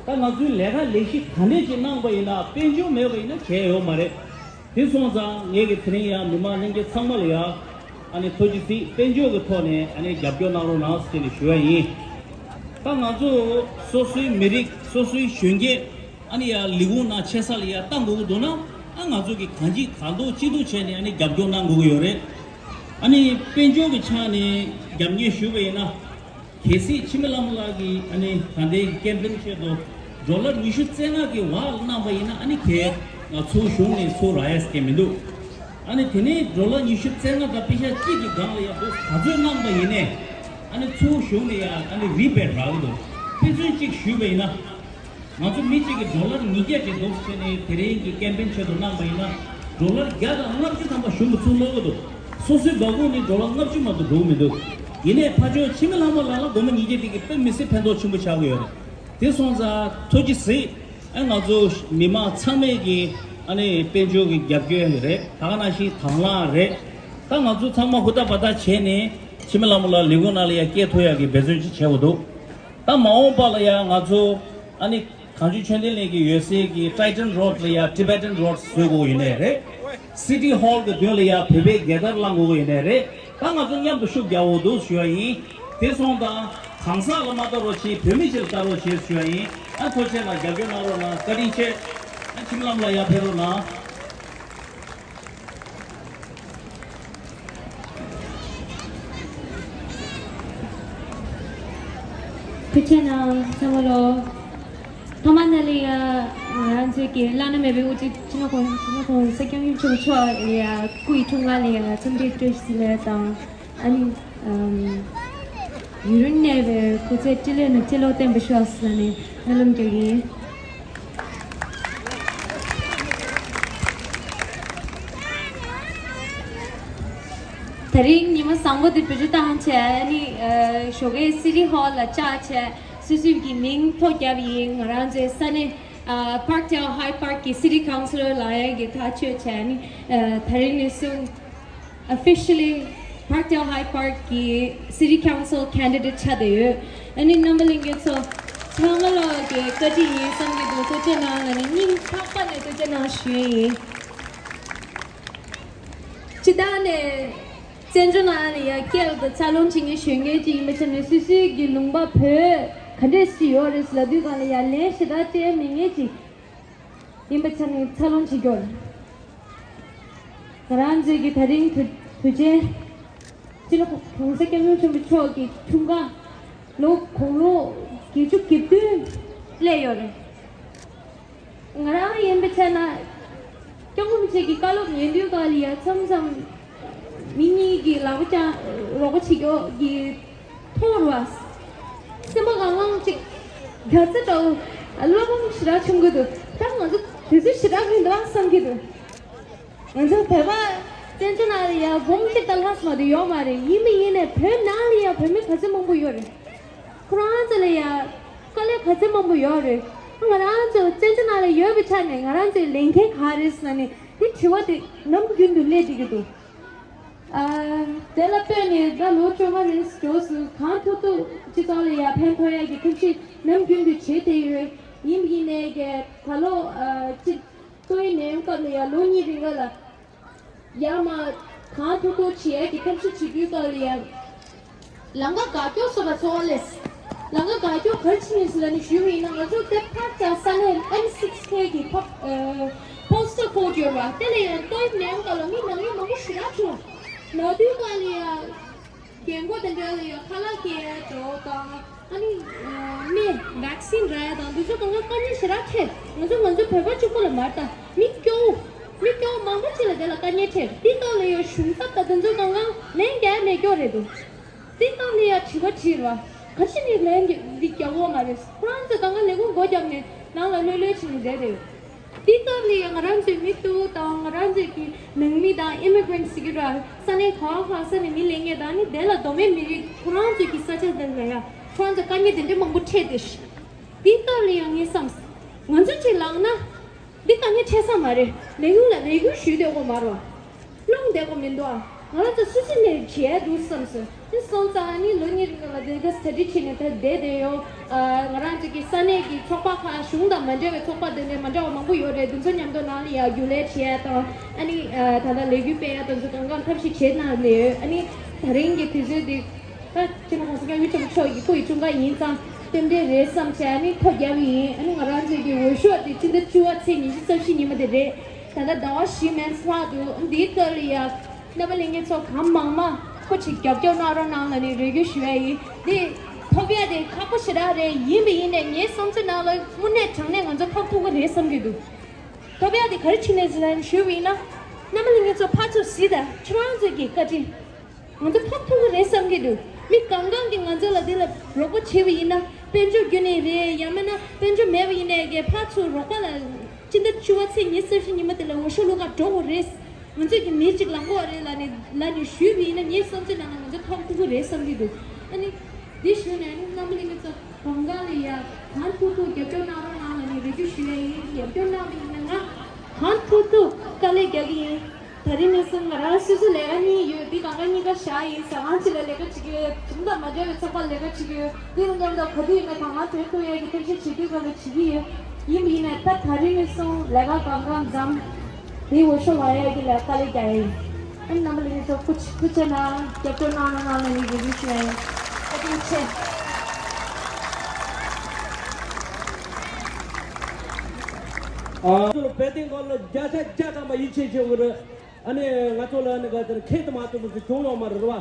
ད་ང་ཚོའི་ལས་ཀ་ལས་གཞི་ག་འདྲས་ཅིག་གནང་པ་ཡིན་ན་དཔལ་འབྱོར་མེད་པ་ཡིན་ན་བྱས་ཡོད་མ་རེད། དེ་སོང་ཙང་ངས་ཀྱི་དེ་རིང་ཡང་མི་མང་ལྷན་རྒྱས་ཚང་མ་ལ་ཡང་ཨ་ནི་ཐུགས་རྗེ་གཟིགས། དཔལ་འབྱོར་གྱི་ཐོག་ནས་ཨ་ནི་རྒྱབ་སྐྱོར་གནང་རོགས་གནང་ཟེར་ནས་ཞུ་བ་ཡིན། ད་ང་ཚོ་སོ་སོའི་མི་རིགས་སོ་སོའི་གཞོན་སྐྱེས་ཨ་ནི་ཡང་ལས་ཁུངས་ནང་ཆེ་ས་ལ་ཡང་བཏང་དགོས་ཀྱི་འདུག་ན། ཨ་ང་ཚོ་གི་གང་ཅི་གང་ཐོག་ཅི་ཐུབ་བྱས་ནས་ཨ་ནི་རྒྱབ་སྐྱོར་གནང་དགོས་ཀྱི་ཡོད་རེད། ཨ་ནི་དཔལ་འབྱོར་གྱི་ཆ་ནས་རྒྱབ་གཉེར་ཞུས་པ་ཡིན་ན། གལ་སྲིད་འཆི་མེད་ལྷ་མོ་ལགས་ཀྱིས་ཨ་ནི་ད་ལྟའི་ཀེམ་པེན་ཆེད་དུ་ཌོ་ལར་ཉི་ཤུ་རྩ་ལྔ་གི་བར་གནང་པ་ཡིན་ན། ཨ་ནི་གལ་ང་ཚོ་གཞུང་ནས་ཚུར་རག་ཡས་ཀྱི་མི་འདུག་ཨ་ནི་དེ་ནས་ཌོ་ལར་ཉི་ཤུ་རྩ་ལྔ་དང་པེ་ཤ་གཅིག་གི་སྒང་ལ་ཡང་འདུག་ག་ཚོད་གནང་པ་ཡིན་ནའི་ཨ་ནི་ཚུར་གཞུང་ནས་ཡང་ཨ་ནི་རི་བེཊ་རག་གི་འདུག་དཔེ་མཚོན་གཅིག་ཞུས་པ་ཡིན་ན། ང་ཚོ་མི་གཅིག་གིས་ཌོ་ལར་ཉིས་བརྒྱ་ཅིག་འདུག་བྱས་ནས་དེ་རིང་གི་ཀེམ་པེན་ཆེད་དུ་གནང་པ་ཡིན་ན། ཌོ་ལར་བརྒྱ་དང་ལྔ་བཅུ་ཐམ་པ་གཞུང་གིས་ཚུར་སློག་གི་འདུག་སོ་སོའི་སྦ་ཁུག་ནས་ཌོ་ལར་ལྔ་བཅུ་མ་གཏོགས་འགྲོ་གི་མི་འདུག་ཡིན་ནའི་ཕར་ཕྱོགས་འཆི་མེད་ལྷ་མོ་ལགས་ལ་སྒོར་མོ་ཉིས་བརྒྱ་དེ་གིས་དཔེ་མི་སྲིད་ཕན་ཐོགས་ཆེན་པོ་ཆགས་ཀྱི་ཡོད་རེད། དེ་སོང་ཙང་ཐུགས་རྗེ་གཟིགས། ཨ་ང་ཚོ་མི་མང་ཚང་མས་ཀྱིས་ ཨ་ནི་དཔལ་འབྱོར་གྱི་རྒྱབ་སྐྱོར་རེད། ད་ག་ནང་བཞིན་དང་བླངས་རེད། ད་ང་ཚོ་ཚང་མ་ཧུར་ཐག་འབད་ཐག་བྱས་ནས་འཆི་མེད་ལྷ་མོ་ལགས་ལས་ཁུངས་ནང་ལ་ཡ་སྐྱེལ་ཐུབ་ཡག་གི་འབད་བརྩོན་ཅིག་བྱེད་དགོས་འདུག་ད་མ་འོངས་པ་ལ་ཡ་ང་ཚོ་ཨ་ནི་གངས་ལྗོངས་ཆོས་ལྡན་གླིང་གི་ཡོད་སའི་གི་Titan Road ལ་ཡ་Tibetan Road བཟོ་དགོས་ཡོད་ནའི་རེད། City Hall གི་མདུན་ལ་ཡ་བོད་པའི་རྒྱལ་དར་བསླང་དགོས་ཡོད་ནའི་རེད། ད་ང་ཚོ་མཉམ་དུ་ཤུགས་རྒྱག་དགོས་འདུག་ཞུ་བ་ཡིན། དེ་སོང་ཙང་གང་ཟག་ལ་མ་ལྟ་རོགས་བྱེད། བོད་མི་ཅིག་ལ་ལྟ་རོགས་བྱེད་ཞུ་བ་ཡིན། ཨ་ཐུགས་རྗེ་གནང་། རྒྱབ་སྐྱོར་གནང་རོགས་གནང་། བཀའ་དྲིན་ཆེ། ཨ་འཆི་མེད་ལྷ་མོ་ལགས་ཡར་ཕེབས་རོགས་གནང་། ཐུགས་རྗེ་གནང་། ཚང་མ་ལོ། ཐོག་མ་ནས་ལ་ཡ་ང་རང་ཚོའི་གི་བླ་ན་མེད་པའི་དབུ་ཁྲིད་སྤྱི་ནོར་༸གོང་ས་༸སྐྱབས་མགོན་ཆེན་པོ་མཆོག་ལ་ཡ་སྐུ་ཡི་འཁྲུངས་སྐར་ལ་ཡ་འཚམས་འདྲི་བཀྲ་ཤིས་བདེ་ལེགས་དང་། ཨ་ནི་ཨམ་ཡུན་རིང་གནས་པའི་སྐུ་ཚེ་ཁྲི་ལོ་ནས་ཁྲི་ལོ་བརྟན་པར་ཤོག་ཟེར་ནས་སྨོན་ལམ་རྒྱག་གི་ཡིན། དེ་རིང་ཉི་མ་བཟང་པོ་འདི་བེད་སྤྱོད་བཏང་བྱས་ནི་ཨ་ཞོགས་ཀའི་City Hall ལ་བཅར་བྱས་སོ་སོའི་གི་མིང་ཐོ་བརྒྱབ་ཡིན། ང་རང་ཚོའི་ས་གནས་ཨ་Parkdale High Park གི་City Councillor ལ་ཡང་གི་ཐག་གཅོད་བྱས་ནི་ཨ་དེ་རིང་ནས་བཟུང་Officially, Parkdale High Park གི་City Council candidate ཆགས་བསྡད་ཡོད། ཨ་ནི་རྣམ་པ་ལྷན་རྒྱས་ཚོ་ཚང་མ་ལོག་གི་བཀའ་དྲིན་ཡིན་བསམ་གྱི་འདུག་ཐུགས་རྗེ་གནང་། ཨ་ནི་སྙིང་ཐག་པ་ནས་ཐུགས་རྗེ་གནང་ཞུ་ཡི་ཡིན། སྤྱིར་བཏང་ནས་བཙན་བྱོལ་ནང་ལ་ཡ་སྐྱེས་དང་འཚར་ལོངས་བྱེད་མཁན་གཞོན་སྐྱེས་ཅིག་ཡིན་པའི་ཆ་ནས་སོ་སོའི་གི་ལུང་པ་བོད་ག་འདྲས་ཞིག་ཡོད་རེད་ལབ་དུས་སྒང་ལ་ཡ་ལན་ཞེ་དྲག་སྤྲད་མེད་མཁན་ཅིག་ཡིན་པའི་ཆ་ནས་འཚར་ལོངས་བྱེད་རྒྱུར། ང་རང་ཚོའི་གི་དེ་རིང་དུས་དུས་ཆེན་སྤྱི་ནོར་༸གོང་ས་༸སྐྱབས་མགོན་ཆེན་པོ་མཆོག་གི་འཁྲུངས་སྐར་ལོ་དགུང་ལོ་བརྒྱད་ཅུ་གྱ་བདུན་སླེབས་ཡོད་རེད། ང་རང་ཡིན་པའི་ཆ་ན་སྐྱབས་མགོན་རིན་པོ་ཆེ་གི་བཀའ་སློབ་ཉན་དུས་སྒང་ལ་ཡ་མཚམས་མཚམས་མི་གཉིས་ཀྱི་ལག་པ་བརྐྱངས་རོགས་པ་བྱེད་རྒྱུ་གི་ཐོག་རུ་བ། སེམས་པ་གང་བླངས་ཅིག་རྒྱ་ཚ་འདྲ་བོ་བློ་ཕམ་ཞེ་དྲག་བྱུང་གི་འདུག་ད་ང་ཚོ་དུས་ཚོད་ཞེ་དྲག་རིང་འདུག་བསམ་གྱི་འདུག་ང་ཚོ་བོད་པ་བཙན་བྱོལ་ནང་ལ་ཡ་འབུམ་གཅིག་དང་ལྷག་ཙམ་མ་གཏོགས་ཡོད་མ་རེད། ཡིན་མིན་ཡིན་ནས་བོད་ནང་ལ་ཡ་བོད་མི་ག་ཚོད་མང་པོ་ཡོད་རེད། ཁོ་རང་ཚོ་ལ་ཡ་དཀའ་ལས་ག་ཚོད་མང་པོ་ཡོད་རེད། ང་རང་ཚོ་བཙན་བྱོལ་ནང་ལ་ཡོད་པའི་ཆ་ནས་ང་རང་ཚོའི་ལས་འགན་ག་རེད་ཟེར་ནས་དེ་དྲི་བ་དེ་ནམ་རྒྱུན་དུ་སླེབས་བསྡད་ཀྱི་འདུག་ཨ། དེ་ལ་ལྟོས་ནས་ད་ལོ་བཅོ་ལྔ་རིང་འགྲོ་སོང་། གང་ཐུབ་ཐུབ་སྤྱི་ཚོགས་ལ་ཡར་ཕན་ཐོགས་ཡག་གི་ཐབས་ཤེས་ནམ་རྒྱུན་དུ་བྱེད་བསྡད་ཡོད། ཡིན་པ་ཡིན་ནའི་གི་ད་ལོ་ཨ་སྤྱི་ཏོག་དབྱིབས་ནད་ཡམས་སྐབས་ལ་ཡར་ལོ་གཉིས་རིང་ལ་ཡར་མར་གང་ཐུབ་ཐུབ་བྱེད་ཡག་གི་ཐབས་ཤེས་བྱེད་དུས་སྐབས་ལ་ཡར་ལམ་ཁ་དགའ་སྐྱོ་སོགས་ལ་འཚོ་བ་ལས། ལམ་ཁ་དགའ་སྐྱོ་ག་རེ་བྱེད་ནས་ཟེར་ལབ་ནས་ཞུས་པ་ཡིན་ན། ང་ཚོ་དེ་ཕར་ཙམ་ས་གནས་ཨེམ་སིགས་ཁེ་གི་ཕོ་ཨ་པོ་སི་ཊར་བཀོད་ཡོད་པ་དེ་ལ་ཡང་ཏོག་དབྱིབས་ནད་ཡམས་སྐབས་ལ་མི་ནང་མི་མང་པོ་ཞེ་དྲག་བྱུང་། ན་དུས་སྐབས་ལ་ཡང་རྒན་གོག་དེ་འདྲ་ལ་ཡང་ཁ་ལག་སྐྱེལ་འགྲོ་དང་། ཨ་ནི་ཨ་མི་བེག་སིན་རག་ཡ་དང་དེ་ཚོ་གང་ག་དཀའ་ངལ་ཞེ་དྲག་འཕྲད། ང་ཚོ་ང་ཚོ་བོད་པ་གཅིག་པོ་ལ་མ་ལྟ། མི་སྐྱོ་བོ་མི་སྐྱོ་བོ་མང་པོ་ཅིག་ལ་དེ་ལ་དཀའ་ངལ་འཕྲད། དེ་སྐབས་ལ་ཡང་གཞུང་ཚབ་དང་དེ་ཚོ་གང་ག་ལན་རྒྱག་མེད་སྐྱོ་རེད་འདུག་དེ་སྐབས་ལ་ཡང་དྲི་བ་དྲིས་ར། ག་ཅི་ནས་ལན་འདི་རྒྱག་འོ་མ་རེད། ཁོ་རང་ཚོ་གང་ག་ལས་ཁུངས་སྒོ་བརྒྱབ་ནས་ནང་ལ་ལྷོད་ལྷོད་བྱས་ནས་བསྡད་རེད། དེ་སྐབས་ལ་ཡང་ང་རང་ཚོའི་མི་ཏོག་དབྱིབས་དང་ང་རང་ཚོའི་གི་ནང་མི་དང་ཨི་མི་གྷི་རེན་ཊི་ཟེར་གྱི་ར། ས་གནས་གང་གང་ས་ནས་མི་ལེན་མཁན་དང་ནི་དེ་ལ་གདོད་མའི་མི་རིགས་ཁོ་རང་ཚོའི་གི་ས་ཆ་དེ་ལ་ཡ་ཁོ་རང་ཚོ་དཀའ་ངལ་དེ་འདྲ་མང་པོ་འཕྲད་དེ། དེ་སྐབས་ལ་ཡང་ངས་བསམས། ང་ཚོ་གཅིག་ལངས་ན། འདི་དཀའ་ངལ་འཕྲད་ས་མ་རེད། ལས་ཁུངས་ལ་རེ་སྐུལ་ཞུས་བསྡད་དགོས་མ་རེད་བ། སློང་བསྡད་དགོས་མི་འདུག་ཨ། ང་རང་ཚོ་སོ་སོ་ནས་བྱས་འདུག་བསམ་སོང་། དེ་སོང་ཙང་ནི་ལོ་གཉིས་རིང་ལ་དེ་ག་སྟ་ཌི་བྱས་ནས་ད་བསྡད་བསྡད་ཡོད། ཨ། ང་རང་ཚོ་གི་ས་གནས་ཀྱི་ཚོགས་པ་ཁག་གཞུང་དང་མ་འབྲེལ་བའི་ཚོགས་པ་དེ་འདྲ་མ་འདྲ་བ་མང་པོ་ཡོད་རེད། དེ་ཚོ་མཉམ་དུ་ནང་ལ་ཡ་རྒྱུན་ལས་བྱེད་ཡ་དང་། ཨ་ནི་ཨ་ད་ལྟ་ལས་འགུལ་སྤེལ་ཡ་དེ་ཚོ་གང་གང་ཐབས་ཤེས་བྱེད་གནང་ནས་ཡོད། ཨ་ནི་ད་རིང་གི་དུས་ཚོད་འདི། ད་སྤྱི་ནོར་༸གོང་ས་༸སྐྱབས་མགོན་ཆེན་པོ་མཆོག་གི་སྐུ་ཡི་འཁྲུངས་སྐར་ཡིན་ཙང་རྟེན་འབྲེལ་རེད་བསམ་བྱས་ནི་ཐོ་བརྒྱབ་ཡིན། ཨ་ནི་ང་རང་ཚོའི་གི་འོས་ཤོག་དེ་སྤྱི་ཟླ་བཅུ་པ་ཚེས་ཉི་ཤུ་རྩ་བཞི་ཉིན་མོ་དེ་རེད། ད་ལྟ་ཟླ་བ་བཞི་མན་ཙམ་ལྷག་འདུག་འདིའི་སྐབས་ལ་ཡ་རྣམ་པ་ལྷན་རྒྱས་ཚོ་གང་མང་མང་ཁོ་ཅིག་རྒྱབ་སྐྱོར་གནང་རོགས་གནང་ལབ་ནས་རེ་སྐུལ་ཞུ་ཡ་ཡིན། འདི་ཐོབ་ཡ་དེ་ཁག་པོ་ཞེ་དྲག་རེད། ཡིན་པ་ཡིན་ནས་ངའི་བསམ་ཚུལ་ནང་ལ་དངོས་གནས་དྲང་གནས་ང་ཚོ་ཐོབ་ཐུབ་ཀྱི་རེད་བསམ་གྱི་འདུག་ཐོབ་ཡ་དེ་ག་རེ་བྱས་ནས་ཟེར་ན་ཞུས་པ་ཡིན་ན། རྣམ་པ་ལྷན་རྒྱས་ཚོ་ཕར་ཚུར་གཟིགས་དང་། ཁྱོད་རང་ཚོ་གི་བཀའ་དྲིན། ང་ཚོ་ཐོབ་ཐུབ་ཀྱི་རེད་བསམ་གྱི་འདུག་མི་གང་གང་གིས་ང་ཚོ་ལ་དེ་ལ་རོགས་པ་བྱས་པ་ཡིན་ན། དཔལ་འབྱོར་བརྒྱུད་ནས་རེད། ཡང་མིན་ན་དཔལ་འབྱོར་མེད་པ་ཡིན་ནའི་གི་ཕར་ཚུར་རོགས་པ་ལ། སྤྱི་ཟླ་བཅུ་པ་ཚེས་ཉི་ཤུ་རྩ་བཞི་ཉིན་མོ་དེ་ལ་འོས་ཤོག་བླུག་ག་འགྲོ་དགོས་རེད། ང་ཚོས་ཀྱི་མི་གཅིག་ལངས་དགོས་རེད་ལབ་ནས་ལབ་ནས་ཞུས་པ་ཡིན་ན། ངའི་བསམ་ཚུལ་ནང་ལ་ང་ཚོ་ཐོབ་ཐུབ་ཀྱི་རེད་བསམ་གྱི་འདུག་ཨ་ནི་འདི་ཞུས་ནས་ཨ་ནི་རྣམ་པ་ལྷན་རྒྱས་ཚོ་གང་ག་ལ་ཡ་གང་ཐུབ་ཐུབ་རྒྱབ་སྐྱོར་གནང་རོགས་གནང་ལབ་ནས་རེ་སྐུལ་ཞུ་ཡ་ཡིན། རྒྱབ་སྐྱོར་གནང་བ་ཡིན་ན་ང་ ང་ཐུག་ཐུག་དཀའ་ལས་རྒྱག་གི་ཡིན། ད་རིང་ནས་བཟུང་ང་རང་སོ་སོ་ལས་ཀ་གཉིས་ཡོད། འདི་སྒང་ག་གཉིས་ཀ་བཞག་ཡིན། ཟ་ཁང་གཅིག་ལ་ལས་ཀ་བྱེད་ཀྱི་ཡོད། དེ་དང་མ་འབྲེལ་བའི་ཚོགས་པ་ལས་ཀ་བྱེད་ཀྱི་ཡོད། འདི་དང་མཉམ་དུ་ག་དུས་ཡིན་ན་ད་ང་དོན་ཐུག་ཡས་ཀྱི་ཐབས་ཤེས་བྱེད་དུས་ག་ལ་བྱེད་ཀྱི་ཡོད། ཡིན་པ་ཡིན་ནའི་ད་ད་རིང་ནས་བཟུང་ལས་ཀ་སྒང་ག་མཚམས། དེའི་འོས་ཤོག་ལ་ཡ་གི་ལ་དཀའ་ལས་རྒྱག་ཡིན། ཨ་ནི་རྣམ་པ་ལྷན་རྒྱས་ཚོ་སྐུ་སྐུ་ཚེ་ན་རྒྱབ་སྐྱོར་གནང་རོགས་གནང་ལ་ནི་རེ་རེ་ཞུ་ཡ་ཡིན། བཀའ་དྲིན་ཆེ། ཨ་ཚོ་བོད་དོན་སྐོར་ལ་བརྒྱ་ཆ་བརྒྱ་ཐམ་པ་ཡིད་ཆེས་བྱེད་དགོས་རེད། ཨ་ནི་ང་ཚོ་ལ་ནི་ག་དེར་ཁེལ་དུ་མ་ཐུབ་པ་ཞིག་བྱུང་ཡོད་མ་རེད་བ།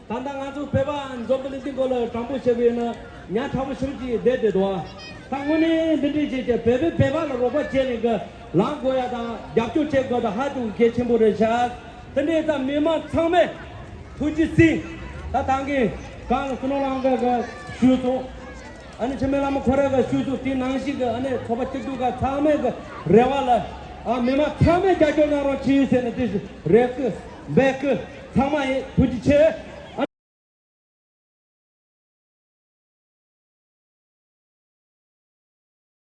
ད་ལྟ་ང་ཚོ་བོད་པ་འཛམ་བུ་གླིང་འདི་མགོ་ལ་དྲང་པོ་བཤད་པ་ཡིན་ན་ཉག་ཕྲ་པོ་ཞིག་ཅིག་བསྡད་བསྡད་འདུག་ད་དངོས་གནས་འདི་འདྲའི་བྱས་བྱས་བོད་པས་བོད་པ་ལ་རོགས་པ་བྱས་ནས་གི་ལངས་དགོས་ཡ་དང་རྒྱབ་སྐྱོར་བྱེད་དགོས་དང་ཧ་ཅང་གལ་ཆེན་པོ་རེད་ཤག་དེ་འདྲའི་ད་མི་མང་ཚང་མས་ཐུགས་རྗེ་གཟིགས། ད་ད་གིན་གང་ལ་སུ་ནོ་ལང་ག་གི་ཞུས་སོང་། ཨ་ནི་འཆི་མེད་བླ་མ་ཁོ་ར་གི་ཞུས་སོང་། དེ་ནང་བཞིན་གི་ཨ་ནི་ཚོགས་པ་སྐྱིད་སྡུག་ག་ཚང་མས་གི་རེ་བ་ལ་ཨ་མི་མང་ཚང་མས་རྒྱབ་སྐྱོར་གནང་རོགས་གྱིས་ཟེར་ནས་དེ་རེ་སྐུལ་འབོད་སྐུལ་ཚང་མ་ཡིན། ཐུགས་རྗེ་ཆེ།